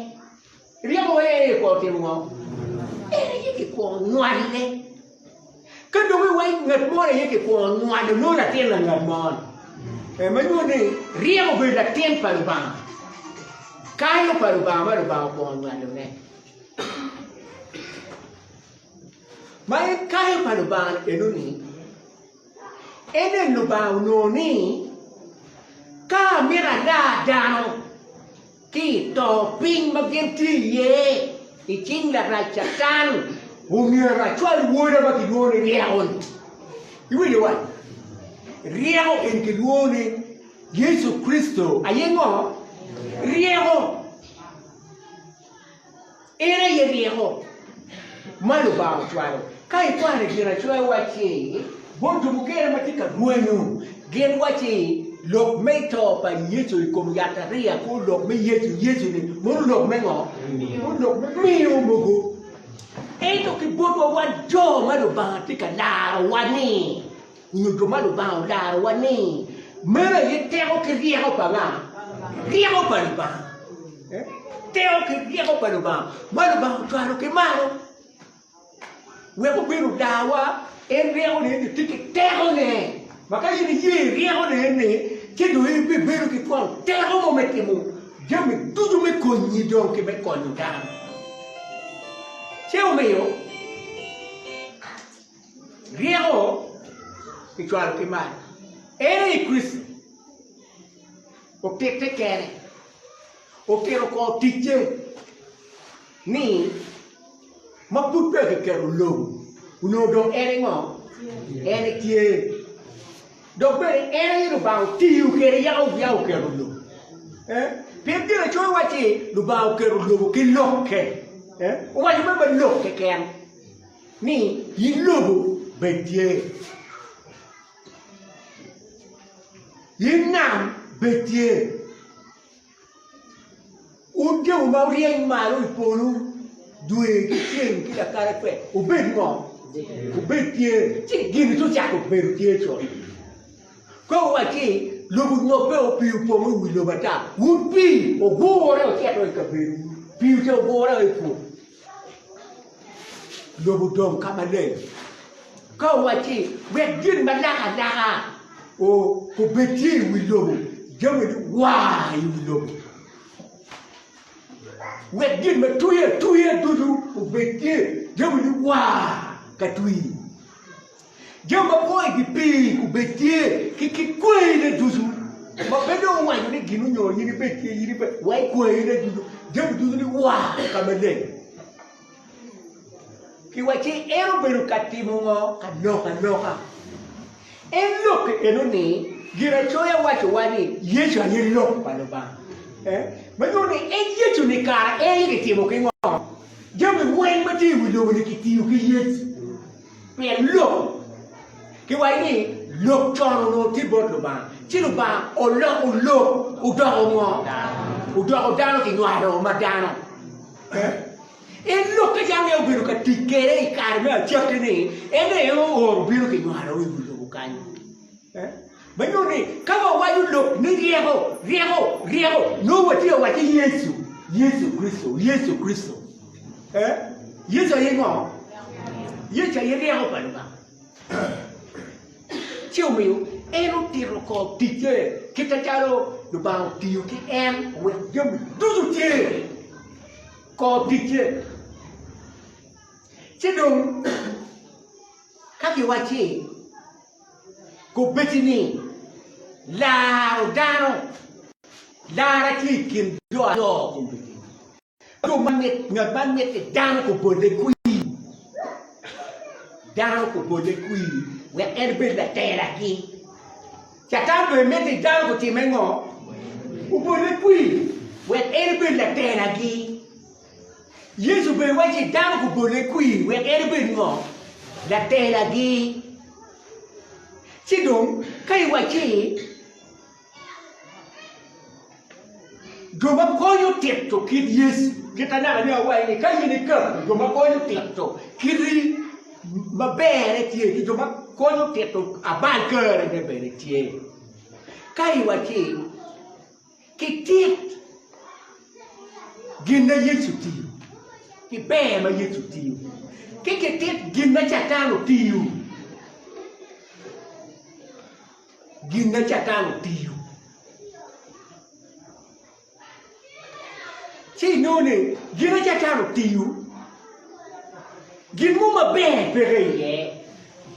Ryeko wai en aye kikwongo timo ngo? En aye kikwongo nywale. Ka dong iwaco ngat mo aye kikwongo nywalo nongo latin la ngat mo ni, ma nyuto ni ryemo obedo latin pa Lubanga, kayo pa Lubanga ma Lubanga okwongo nywalone. Ma en kayo pa Lubanga eno-ni, en en Lubanga onongo ni ka amito alar dano, Ki i to piny ma gin tye iye i cing Larac Catan, omyero acwal woda ma kilwongo ni Ryeko-ni. Iwinjo wa? Ryeko en kilwongo ni Yecu Kricito aye ngo? Ryeko. En aye ryeko ma Lubanga ocwalo. Ka ikwano i Ginacoya wacci, Bot jo mukene ma tye ka rwenyo, gin wacci, Lok me to pa Yecu i kom yatariya kor lok me Yecu, Yecu-ni mono lok me ngo? Mono lok me miyo mogo. Ento ki botwa wan jo ma Lubanga tye ka larowa-ni, nyo jo ma Lubanga olarowa ni, meno aye teko ki ryeko pa nga? Ryeko pa Lubanga. Teko ki ryeko pa Lubanga ma Lubanga ocwalo ki malo wek obed olarwa, en ryekone eni tye ki tekone ma ka in iye ryekone eni ci dong ibibedo ki twon teko mo me timo jami ducu me konyi dong ki me konyo dano. Ci omiyo Ryeko kicwalo ki malo. En aye Kricito. Otitte kene. Otito kor ticce ni ma pud peya kiketo lobo, onongo dong en ngo? En tye. Dok bene en aye Lubanga otiyo kwede yaka oya oketo lobo. Pien Ginacoya wacci Lubanga oketo lobo ki lokke. Owaco mere ma lok keken. Ni in lobo bed tye, in nam bed tye, un jo ma wuryeny malo i polo, dwe ki ceng ki lakalatwe, wubed ngo? Wubed tye. Ci gin ci ocako bedo tye cut. Ka owacci, Lobo onyobbe o pii opong i wi lobo ata, wun pii ogure wucito i kabedowu, pii oce ogure i pur. Lobo odong ka maleng. Ka owacci, Wek gin ma lak alaka obed tye i wi lobo, jami ni war i wi lobo. Wek gin ma twi atwiya ducu obed tye, jami ni war ka twi. Jami ma kwo i dye pii obed tye ki kit kwayine ducu, ma pe dong owaco ni gin onyo in ibed tye, in ibed, wa i kwayine ducu, jami ducu ni war ka maleng. Kiwacci en obedo ka timo ngo? Ka lok aloka. En lok eno ni, Ginacoya wacowa ni Yecu aye Lok pa Lubanga. Eh? Ma nyuto ni en Yecu ni kara en aye kitimo ki ngo? Jami weng ma tye i wi lobo ni kitiyo ki Yecu. Pien lok, kiwaco ni lok con onongo tye bot Lubanga, ci Lubanga oloko lok odoko ngo? Odoko dano, kinywalo ma dano. En lok ka jang en obedo ka tic kwede i kare me acakki-ni, en aye ooro bino kinywalo i wi lobo kany. Ma nyuto ni ka wawaco lok ni ryeko, ryeko, ryeko, nongo watye ka wacci Yecu, Yecu Kricito, Yecu Kricito. Yecu aye ngo? Yecu aye ryeko pa Lubanga. Ci omiyo en otito kor ticce kit macalo Lubanga otiyo ki en owek jami ducu tye kor ticce. Ci dong ka kiwacci kobeddi ni laro dano, lara tye i kin jo aryo kombeddi. Jo ma mit, ngat ma mitte dano kobole kwir, dano kobole kwir wek en obed latelagi. Catan bene mitte dano kutime ngo? Obole kwir wek en obed latelagi. Yecu bene wacci dano kobole kwir wek en obed ngo? Latelagi. Ci dong ka iwacci Jo ma konyo tito kit Yecu, kit anaka ni awaci ni ka in ikato jo ma konyo tito kiti maberre tye ki jo ma konyo tito abal karene bene tye. Ka iwacci kitit gin ma Yecu otiyo ki ber ma Yecu otiyo ki kitit gin ma Catan otiyo. Gin ma Catan otiyo. Ci inongo ni gin ma Catan otiyo, gin mo maber peke iye,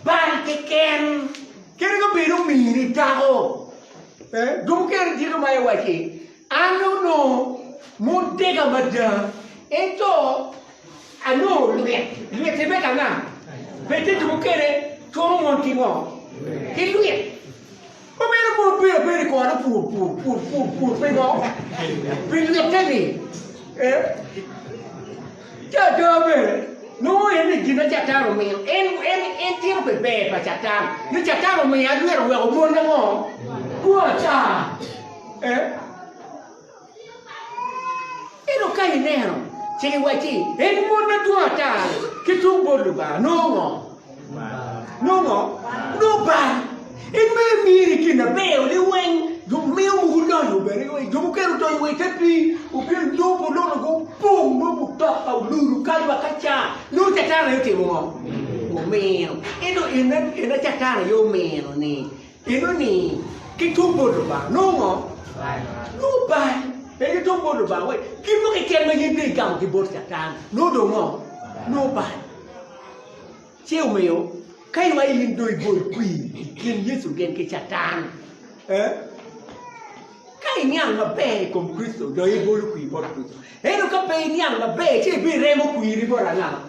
bal keken. Kadi ka bed omini dako, jo mukene gito ma iwacci An onongo mon tega mada, ento anongo lwit. Lwit-ti me anga? Bed tye jo mukene cuno mon ki ngo? Ki lwit. Ma meno mon bedo abeda i kore pur pur pur pur pur pingo? Pi lwitte-ni. Eh? Ci ada bene, nongo en ni gin ma Catan omiyo, en, en, en tito pi ber pa Catan, ni Catan omiyo alwito oweko mon ango? Gua ata. Eh? Ento ka ineno, ci giwacci, en mon ma dwong ata-ni, ki tung bot Lubanga, nongo ngo? Nongo nongo bal. En mere miri gin aber liweng, jo miyo mogo lonyo bene, jo mukene odonyo wa i te pii, obino lubo lono gupong nongo mutoka olulu kany wa ka ca, nongo Catan aye otimo ngo? Omino. Ento ena Catan aye omino ni, eno ni ki tung bot Lubanga nongo ngo? Nongo bal. En ki tung bot Lubanga wai gin mo keken ma in dong igamo ki bot Catan nongo dong ngo? Nongo bal. Ci omiyo, ka iwaco in dong ibol kwir i kin Yecu gin ki Catan, eh? Ka iniang maber i kom Kricito, dong ibolo kwir bot Kricito. Ento ka pe iniang maber, ci ibiremo kwiri bot anga?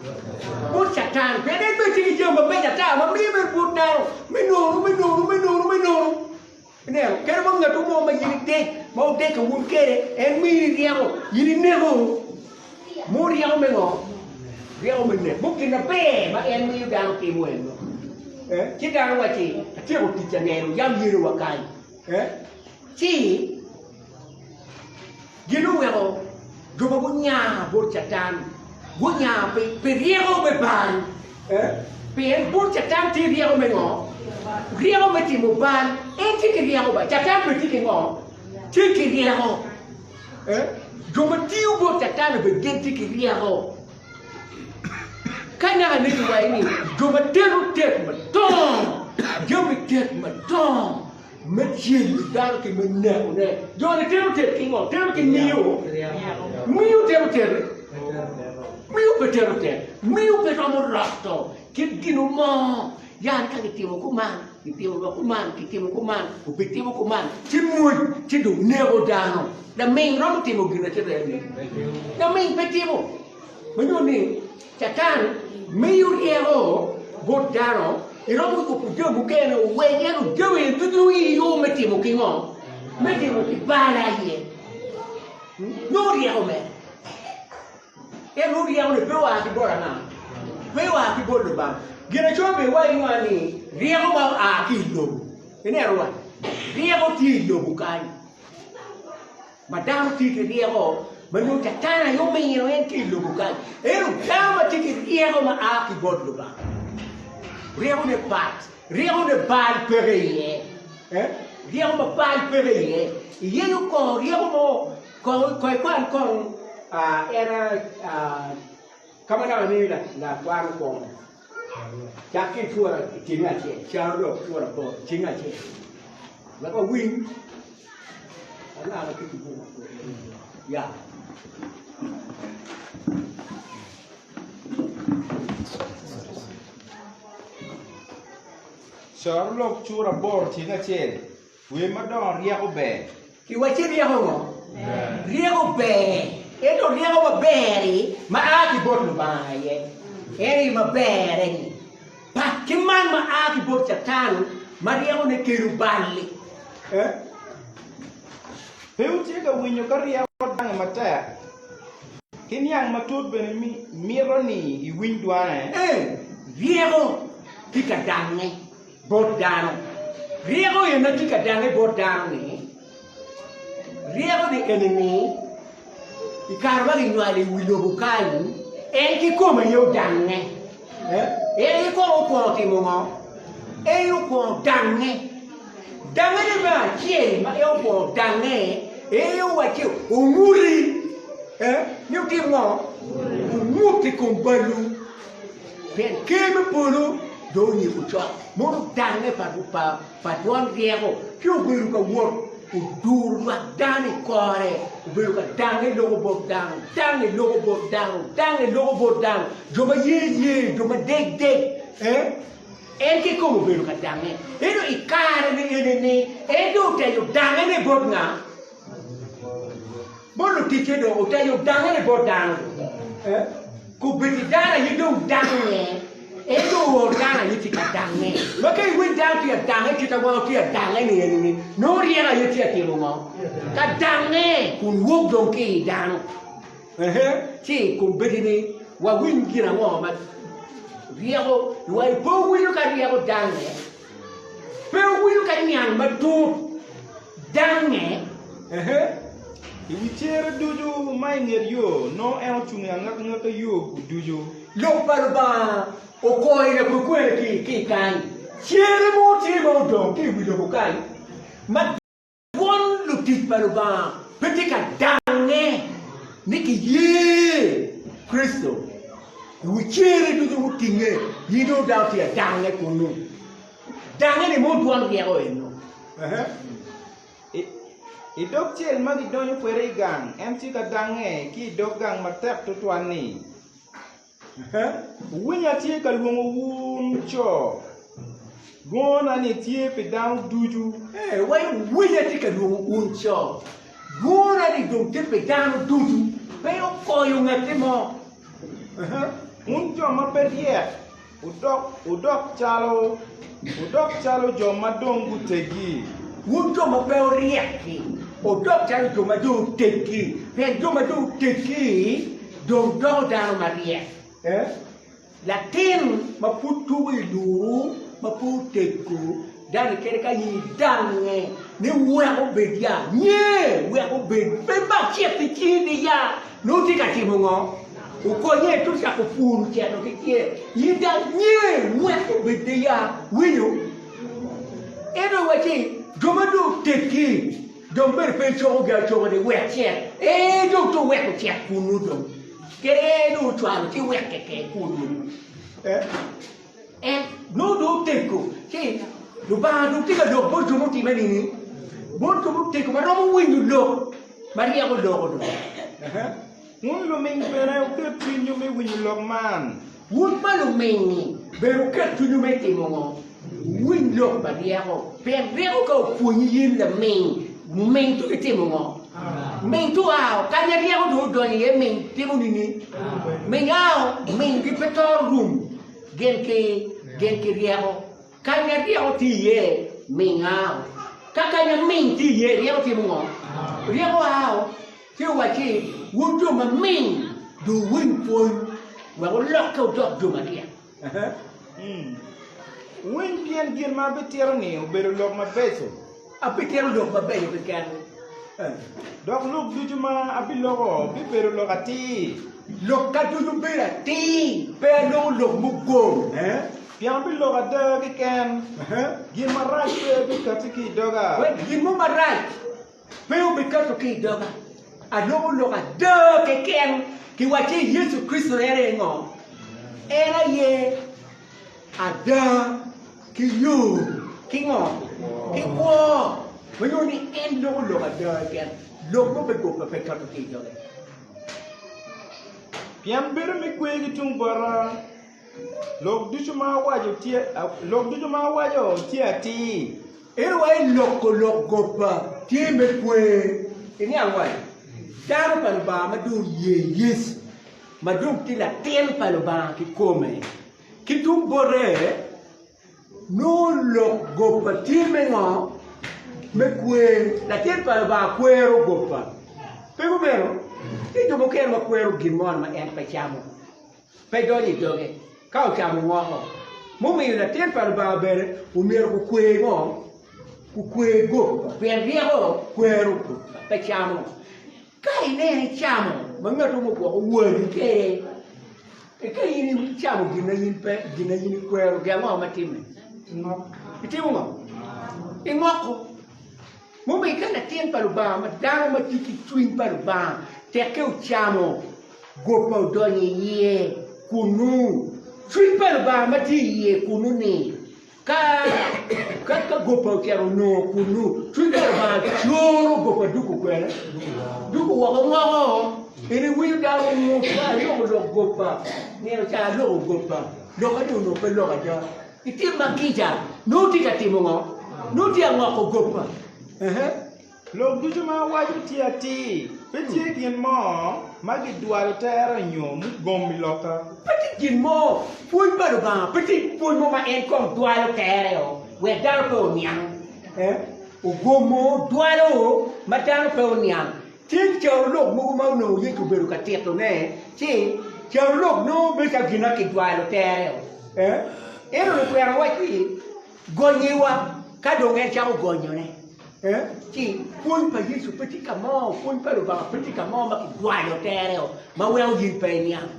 Bot Catan. Pien en bene tye ki jami mabeco ata ma miyo mere bot dano me nono, me nono, me nono, me nono. Ineno, kadi wa ngat mo ma in idek, ma wudek wun kwede, en mini ryeko, in ineko. Mo ryeko me ngo? Ryeko me nek. Mo gin maber ma en miyo dano timo eno. Eh, ci dano wacci, atyeko tic aneno, yam yerowa kany. Eh, ci Gin oweko jo ma gunya bot Catan gunya pi ryeko me bal. Pien bot Catan tye ryeko me ngo? Ryeko me timo bal. En tye ki ryeko ba. Catan bene tye ki ngo? Tye ki ryeko. Jo ma tiyo bot Catan bene gin tye ki ryeko. Ka naka ne kiwaco ni jo ma tero tet madongo, jami tet madongo, Me celo dano ki me nekone. Jo-ni tero tet ki ngo? Tero ki miyo. Miyo tero tet. Miyo pe tero tet. Miyo pe romo roto kit gino mo. Yan ka gitimo kuman, gitimo dok kuman, gitimo kuman, obitimo kuman, ci mwoc ci dong neko dano. Laming romo timo gin acel eni? Laming pe timo. Ma nyuto ni Catan miyo ryeko bot dano, iromo yubo jami mukene oweny ento jami eni ducu i yo me timo ki ngo? Me timo ki bal aye. Nongo ryeko mere. En nongo ryeko ni pe oa ki bot anga? Pe oa ki bot Lubanga. Ginacoya bene waco nwa ni ryeko ma oa ki i lobo. Ineno wa? Ryeko tye i lobo kany. Ma dano tye ki ryeko ma nongo Catan aye omino en ki i lobo kany. Ento dano ma tye ki ryeko ma a ki bot Lubanga, ryekone pat, ryekone bal peke iye. Ryeko ma bal peke iye. Iyenyo kong ryeko mo, kong ikwan kong en ka ma dok angeyo lakwan kong. Cak ki i cura i tyeng acel, Carolok cura aboro, tyeng acel. Wek wawiny anga ma tye ki buk ya. Carolok cura aboro tyeng acel. Wer madongo ryeko ber. Iwacci ryeko ngo? Ryeko ber. Ento ryeko maber-ri ma a ki bot Lubanga aye. En aye maberre-ni. Pat ki man ma a ki bot Catan ma ryekone kelo bal-li. Pe wutye ka winyo ka ryeko dange matek, ki niang matut bene mito ni iwiny dwane? Ee, ryeko tye ka dange. Bot dano. Ryeko eni ma tye ka dange bot dano-ni, ryeko-ni eni-ni i kare ma kinywalo i wi lobo kany, en kikome aye odange. En aye kong okwongo timo ngo? En aye okwongo dange. Dangene me acel ma en okwongo dange, en aye owacci onguti ni wutim ngo? Wungut i kom balwu. Pien Ker me polo dong onyiko cok. Mono dange pa dwon ryeko ci obedo ka wot, oduro lwak dano i kore, obedo ka dange loko bot dano, dange loko bot dano, dange loko bot dano, jo ma ye ye, jo ma deg deg, en kikome obedo ka dange. Ento i kare-ni eni-ni, en dong oteco dangene bot nga? Bot luticce dong oteco dangene bot dano. Kombeddi dano aye dong dange, en dong ooro dano aye tye ka dange. Ma ka iwiny dano tye ka dange kit ma wan watye ka dange-ni eni-ni, nongo ryeko aye tye ka timo ngo? Ka dange kun wok dong ki i dano. Ci kombeddi-ni wawiny gin ango ma ryeko, pe wuwinyo ka ryeko dange? Pe wuwinyo ka niang matut dange? I wi cere ducu ma i nget yo, nongo en ocung i angakangaka yo-gu ducu. Lok pa Lubanga okoyo lakwene ki i kany. Cere mo tye ma odong ki i wi lobo kany ma Dwon lutic pa Lubanga pe tye ka dangnge ni giye Kricito. I wi cere ducu mutinge, in dong dano tye ka dangnge kunnu. Dangnge-ni mono dwon ryeko eno? I dog cel ma gidonyo kwede i gang, en tye ka dangnge ki i dog gang matek twatwal ni, Wuwinyo atye ka lwongo wun co, lwongona-ni tye pi dano ducu. Ee, wuwinyo atye ka lwongo wun co, lwongona-ni dong tye pi dano ducu, pe okoyo ngatti mo. Wun jo ma pe ryek, wudok calo jo ma dong guteggi. Wun jo ma pe wuryek-ki, wudok calo jo ma dong oteggi, pien jo ma dong oteggi dong doko dano maryek. Latin ma pud tuko i luru ma pe oteggo dano kadi ka in idange ni wek obed ya, nye wek obed pe mak cit ki cingi ya, nongo tye ka timo ngo? Okonye to cako puru cito ki tye in dang nye wek obed ya, winyo? Ento iwacci jo ma dong oteggi Dong bene pe icokogi acoka ni wek cet, ee dong to weko cet kunnu dong, kede ee dong ocwalo ci wek keken kunnu. En nongo dong oteggo, ci Lubanga dong tye ka lok bot jo mutime nini? Bot jo muteggo ma romo winyo lok ma ryeko loko dong. Wun luming bene wuket cwinywu me winyo lok man. Wun ma luming-ngi bene wuket cwinywu me timo ngo? Wuwiny lok pa ryeko. Pien ryeko ka opwonyi in laming, ming to itimo ngo? Ming to ao. Kanya ryeko dong odonyo iye ming timo nini? Ming ao, ming gi pe toro rum gin ki gin ki ryeko. Kanya ryeko tye iye, ming ao. Ka kanya ming tye iye, ryeko timo ngo? Ryeko ao. Ci owacci, Wun jo maming, dong wuwiny pwony, wek wulokke wudok jo maryek. Wuwiny pien gin ma abitito-ni obedo lok mabeco. Abitito lok mabeco keken. Dok lok ducu ma abiloko bibedo lok atir. Lokka ducu bedo atir, pe aloko lok mugom. Pien abiloko ada keken, gin marac pe bikatti ki i doga. Wek gin mo marac Pe wubikato ki i doga. Aloko lok ada keken. Kiwacce Yecu Kricito en aye ngo? En aye. ada ki yo ki ngo? Ki kwo. Ma nyuto ni en loko lok ada keken, lok mo me goba pe kato ki i doge. Pien bedo me kwer ki tung bota, lok ducu ma awaco tye, lok ducu ma awaco tye atir. Ento wa i loko lok goba tye me kwer. Iniang wa? Dano pa Lubanga ma dong oye Yecu, ma dong tye latin pa Lubanga kikome, ki tung bote, Nongo lok goba tye me ngo? Me kwer. Latin pa Lubanga kwero goba. Pe kumeno? Tye jo mukene ma kwero gin mo ma en pe camo, pe donyo i doge, ka ocamo ngoko. Mumiyo latin pa Lubanga bene omyero gukwer ngo? Gukwer goba. Pien ryeko kwero goba, pe camo. Ka ineno icamo ma ngat mo ogwoko wadi kwede, ka in icamo gin ma in pe, gin ma in ikwero, gin ango ma timme? Itimo ngo? Ingoko. Mumiyo ka latin pa Lubanga ma dano ma tye ki cwiny pa Lubanga tekke ocamo goba odonyo i iye kunnu, cwiny pa Lubanga ma tye i iye kunnu-ni Ka ka gopa ocito onongo kunnu, cwiny pa Lubanga coro gopa duku kwene, duku woko ngoko. In iwinyo dano ngut ka aloko lok gopa, nino ca aloko gopa, loka ni onongo pe lok ada. Itim ma kica, nongo tye ka timo ngo? Nongo tye ka ngoko gopa. Ehe. Lok ducu ma awaco tye atir, pe tye gin mo ma gidwalo tere nyo mugom i lokka. Pe tye gin mo, pwony pa Lubanga, pe tye pwony mo ma en kong dwalo tere-o wek dano pe oniang. Ogomo, dwalo ma dano pe oniang. Tye carolok mogo ma onongo Yecu obedo ka titone, ci carolok nongo bedo calo gin ma kidwalo tere-o. Ento lukwena wacci, Gonyiwa, ka dong en cako gonyone. Ci pwony pa Yecu pe tye ka mo, pwony pa Lubanga pe tye ka mo ma kidwalo tere-o ma weko in pe iniang.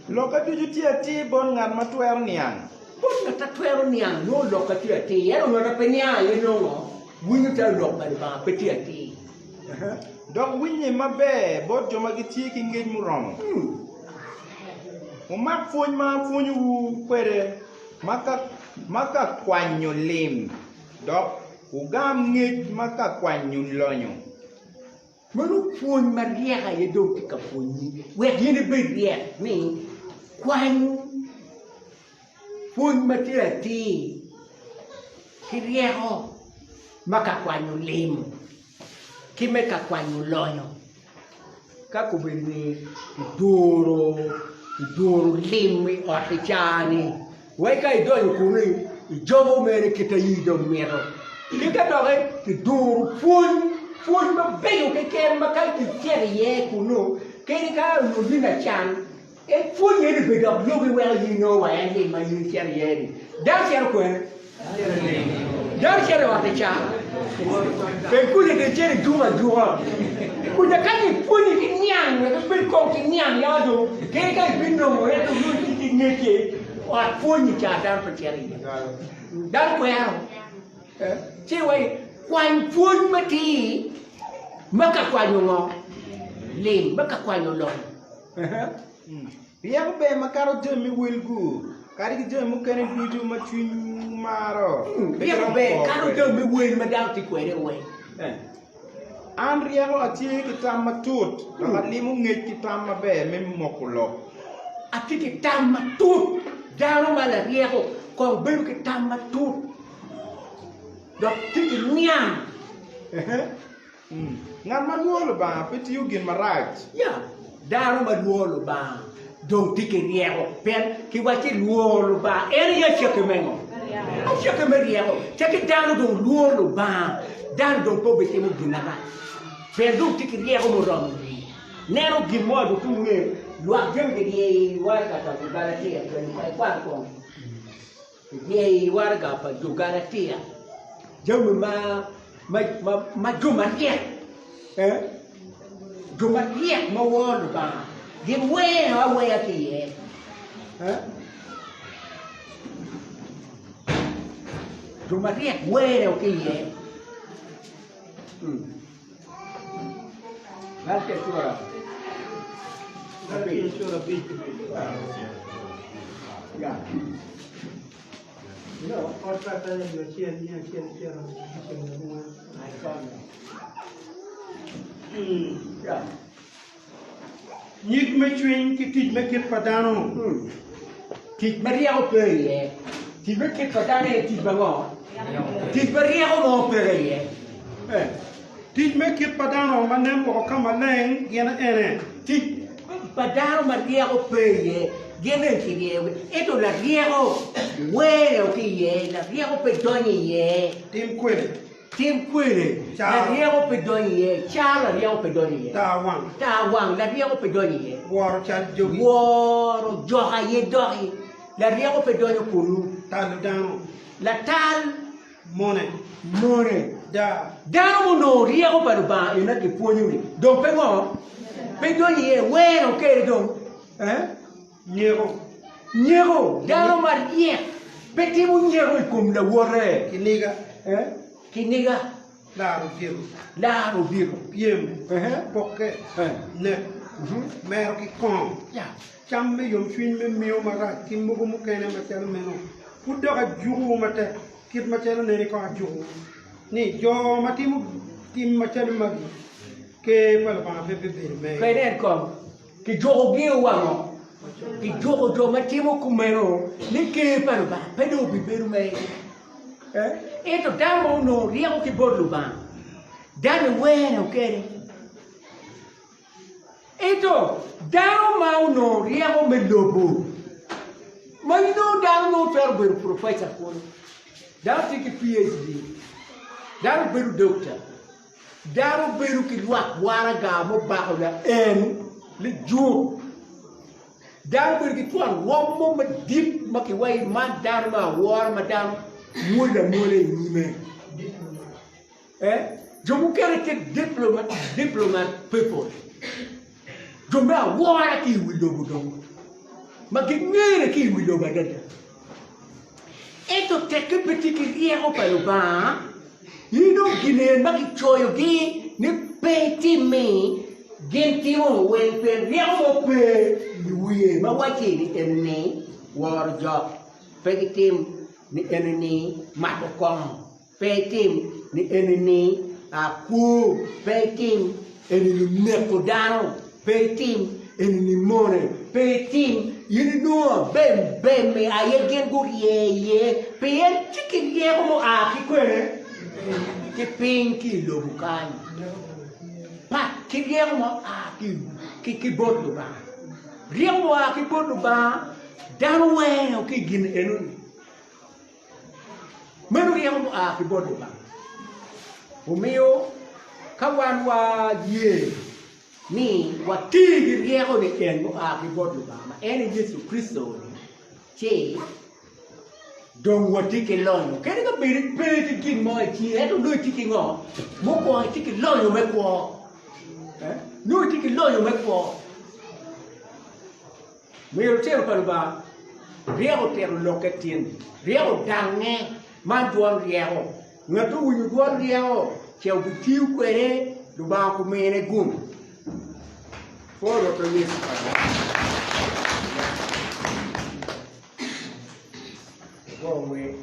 Lokka ducu tye atir bot ngat ma twero niang. Bot ngat ma twero niang nongo lokka tye atir, ento ngat ma pe niang aye nongo winyo calo lok pa Lubanga pe tye atir. Dok winye maber bot jo ma gitye ki ngec muromo. Wumak pwony ma apwonyowu kwede ma ka kwanyo lim, dok wugam ngec ma ka kwanyo lonyo. Meno pwony maryek aye dong tye ka pwonyi wek in ibed ryek ni kwany pwony ma tye atir ki ryeko ma ka kwanyo lim ki me ka kwanyo lonyo. Ka kobedo ni kiduro kiduro lim i ot i caa-ni, wai ka idonyo kunu ijobo mere kit ma in dong imito. Ki ka doki kiduro pwony, pwony mabeco keken ma ka icito iye kunu kadi ka onongo in lacan, En pwonye ni bed dok lubi weko in inongo wa en lim ma in icito iye ni. Dano cito kwene? Dano cito i ot i ca. Pe kuca dong icito ijuko ajuka. Kuca ka gipwonyi ki niang wek ibed kong ki niang yaka dong kadi ka ibinongo ento nongo itye ki ngecce ot pwonyi ca dano pe cito iye. Dano kwero. Ci wai kwany pwony matir ma ka kwanyo ngo? Lim, ma ka kwanyo lonyo. Ryeko ber makato jami me wel-gu, kadi ki jami mukene ducu ma cwinywu maro. Pe Ryeko giromo ber poro kato kwede. jami me wel ma dano tye kwede weng. An ryeko atye ki tam matut, dok alimo ngec ki tam maber me moko lok. Atye ki tam matut. Dano ma laryeko kong bedo ki tam matut dok tye ki niang. Ngat ma lworo Lubanga pe tiyo gin marac. Ya, dano ma lworo Lubanga dong tye ki ryeko, pien kiwacci lworo Lubanga en aye acakki me ngo? Acakki me ryeko. Cakki dano dong lworo Lubanga, dano dong pe obitimo gin marac, pien dong tye ki ryeko muromo i wiye. Neno gin mo dong tye ngeyo lwak jami kiryeyo i waraga pa jo Galatia, ikwano kong. Kiryeyo i waraga pa jo Galatia jami ma ma jo maryek, jo maryek ma woro Lubanga giwero aweya ki iye. Jo maryek wero ki iye. Yeah. You know, Ot pa Ataya dwe acel, 194. I found it. Yeah. Nyig me cwiny ki tic me kit pa dano. Tic ma ryeko pe iye. Tic me kit pa dano aye tic ma ngo? Tic ma ryeko mo peke iye. Eh. Tic me kit pa dano ma nen woko ka maleng gin ene. Tic pa dano ma ryeko pe iye gin eni kiryeyogi, ento laryeko were ki iye, laryeko pe donyo iye. Tim kwele. Tim kwele, Caro. laryeko pe donyo iye. Caro, laryeko pe donyo iye. Tar wang. Tar wang, laryeko pe donyo iye. Woro cal jogi. Woro jok aye doki, laryeko pe donyo kunu. Talo dano. Latal. Mone. Mone. Da. Dano munongo ryeko pa Lubanga ena kipwonyo-ni, dong pe ngo? Pe donyo iye, wero kede dong. Eh? Nyeko. Nyeko. Dano maryek pe timo nyeko i kom lawote. Kiniga. Eh? Kiniga. Laro odiko. Laro odiko. Pyem. Eh. Pokke. Eh. Nek. Mero ki kongo. Yeah. Cam me yomcwiny me miyo marac ki mogo mukene macalo meno. Pud dok ajukowu matek, kit macalo nene kong ajukowu, ni jo ma timo tim macalo magi, ker pa Lubanga pe bibedo megi. Pe inen kong, Kijukogi wango? Kijuko jo ma timo kumeno ni Ker pa Lubanga pe dong obibedo megi. Ento dano ma onongo ryeko ki bot Lubanga, dano iwene kede. Ento dano ma onongo ryeko me lobo, ma inongo dano nongo twero bedo professor kunu, dano tye ki PhD, dano bedo doctor, Dano bedo ki lwak waraga mubako laen lijuk. Dano bedo ki twon rwom mo madit ma kiwaco ni man dano me awora ma dano mwol amwola i nyime. Eh, jo mukene tye diplomat, diplomat people. Jo me awora ki i wi lobo dong, ma gingene ki i wi lobo adada. Ento tekke pe tye ki ryeko pa Lubanga, in dong ginen ma kicoyogi ni pe itim-mi, gin timo weng pien ryeko mo pe i wiye ma wacci ni eni woro jok, pe gitim ni eni mato kongo. Pe itim ni eni-ni kwo, pe itim eni-ni neko dano, pe itim eni-ni mone, pe itim in inongo abembem-mi aye gin gurye iye, pien tye ki ryeko mua ki kwene? Ki piny ki i lobo kany. Pat ki ryeko ma oa ki bot Lubanga. Ryeko mua ki bot Lubanga dano wero ki i gin enoni. Meno ryeko mua ki bot Lubanga. Omiyo ka wan waye ni wati ki ryeko-ni en mua ki bot Lubanga ma en aye Yecu Kricito-ni, ci dong watye ki lonyo. Kadi ka bed ipe ki gin mo i cingi, ento nongo itye ki ngo? Mukwongo itye ki lonyo me kwo. Nongo itye ki lonyo me kwo. Myero litino pa Lubanga ryeko otito lokke tin, ryeko odangnge, man dwon ryeko. Ngat owinyo dwon ryeko ce obitiyo kwede, Lubanga okumine gum. Pwo Rwotwa Yecu. Go wer.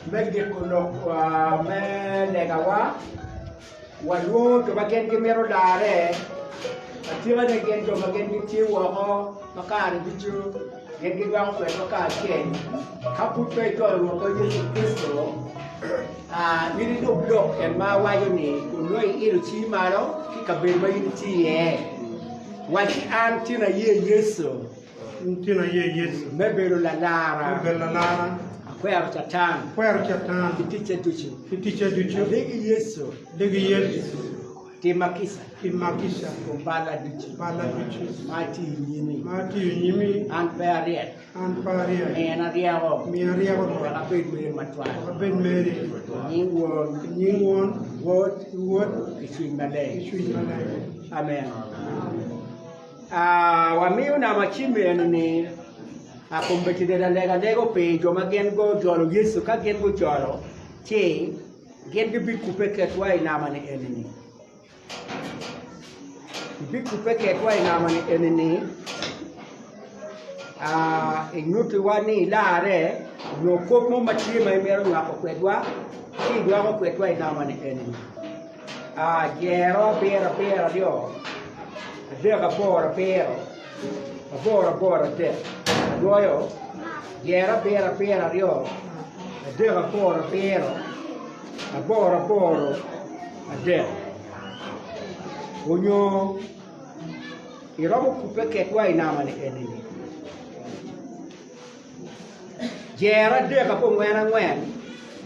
Me giko lok me legawa, walwongo jo ma gin gimito larre, atikane gin jo ma gin gitye woko ma kare ducu gin gidwoko kwedwa kacel. Ka pud pe ijolo Rwotwa Yecu Kricito, in ilub lok en ma awaco ni kun nongo iilo cingi malo ki i kabedo ma in itye iye. Wac ni, An tin aye Yecu. Tin aye Yecu. Me bedo lalara. Me bedo lalara. Akwero Catan. Akwero Catan. Ki ticce ducu. Ki ticce ducu. Alegi Yecu. Alegi Yecu. Tima kica. Tima kica. Kom balla ducu. Balla ducu. Ma atiyo i nyimi. Ma atiyo i nyimi. An pe aryek. An pe aryek. Mina ryeko. Miya ryeko. Wek abed meri matwal. Wek abed meri. I nying Won. I nying Won. Wod. Wod. Ki Cwiny Maleng. Ki Cwiny Maleng. Amen. Wamiyo nama cim eni-ni kombeddi dong alega alego pi jo ma gin gujolo Yecu. Ka gin gujolo, ci gin gibikubbe kwedwa i nama-ni eni-ni. Gibikubbe kwedwa i nama-ni eni-ni inyutiwa ni ilarre nyo kop mo ma tye ma imito nywako kwedwa ci inywako kwedwa i nama-ni eni-ni. Jero abiro abiro aryo, adek aboro abiro, aboro aboro adek, adwoyo, jero abiro abiro aryo, adek aboro abiro, aboro aboro adek. Onyo iromo kubbe kedwa i nama-ni eni-ni. Jer adek abongwen angwen,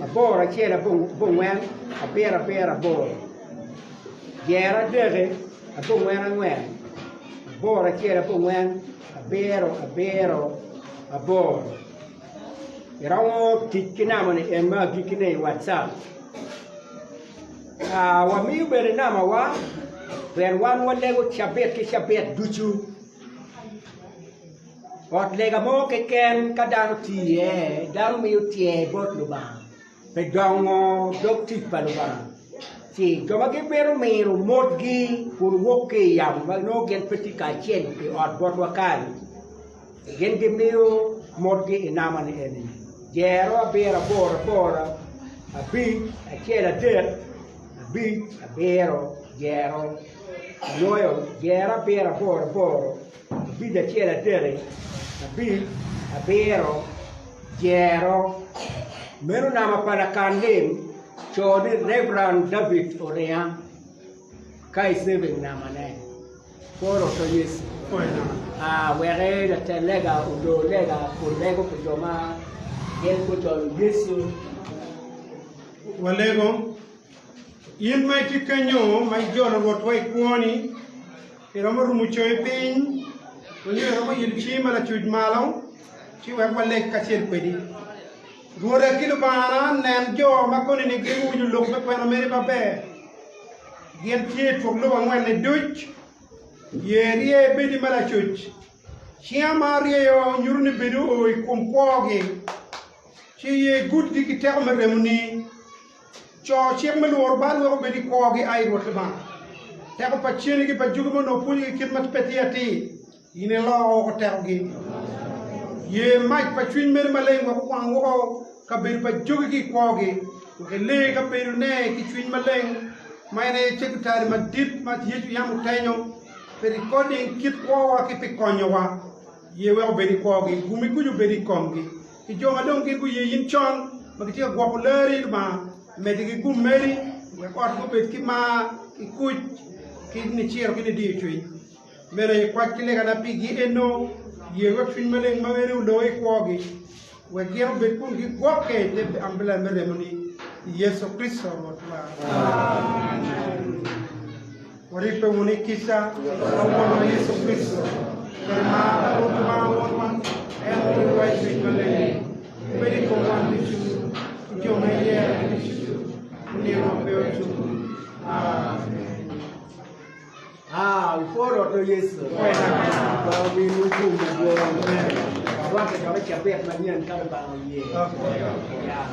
aboro acel abongwen, abiro abiro aboro. Jer adek abongwen angwen, aboro acel abongwen, abiro abiro aboro. Iromo tic ki namba-ni en me agikkine i WhatsApp. Wamiyo bene nambawa pien wan walego cabit ki cabit ducu. Ot lega mo keken ka dano tye iye, dano miyo tyer bot Lubanga pi dongo dog tic pa Lubanga. Ci jo ma gimito mino motgi kun wok ki i yamo ma nongo gin pe tye kacel i ot botwa kany, gin gimiyo motgi i namba-ni eni, jero abiro aboro aboro abic acel adek abic abiro jero anwoyo jero abiro aboro aboro abic acel adek, abic, abiro, jero. Meno nama pa lakan lim, co ni Reverend David Oringa ka i saving namane. Poro to Yecu. Ah, weke latel lega odor lega kun lego pi jo ma gin gujolo Yecu. Walego, in ma itye kenyo ma ijolo Rwotwa i kwoni, Iromo rumo coyi piny, onyo iromo ilo cingi ma lacuc malo, ci wek waleg kacel kwedi. Rwoda ki Lubangana, nen jo ma koni-ni gin guwinyo lok me kwena meri maber. Gin tye i twok lobo angwen-ni duc. Ye rye bedi ma lacuc. Cinga ma aryeyo nyuto ni bedi oo i kom kwogi. Ci ye igudgi ki teko me remoni. Co cik me lworo bal wek obed i kwogi, ai Rwot Lubanga. Teko pa ceni ki pa jugi ma onongo pwonyogi kit ma pe tye atir, in iloko woko tekogi. Ye mac pa Cwiny meri Maleng wek owang woko kabedo pa jogi ki i kwogi, wek ile kabedone ki Cwiny Maleng, ma en aye cekutari madit ma Yecu yam otenyo pi rikoding kit kwowa ki pi konyowa. Ye wek obed i kwogi, gumi kuc obed i komgi. Ki jo ma dong gin guye in con, ma gitye ka gwoko lerri, Lubanga, meddigi gum meri, wek otgi obed ki mar, ki kuc, ki niciro ki nidiyo cwiny. Meno aye kwac ki legana pigi eno, ye wek Cwiny Maleng ma meri olo i kwogi, wek gin obed kun gigwokke i te ambrela me remoni, i Yecu Kricito Rwotwa. Amen. Waribbe wunu i kica pa Wonwa Yecu Kricito, kede mar pa Rwot Lubanga Wonwa, en oribowa i Cwiny Maleng, obed i kom wan ducu, ki jo ma iyerogi ducu, nino ma pe otum. Amen. Ah, wupwo Rwotwa Yecu. Lubanga ominwu gum madwong. Warwatte dok i cabit manyen ka Lubanga oye. Yeah.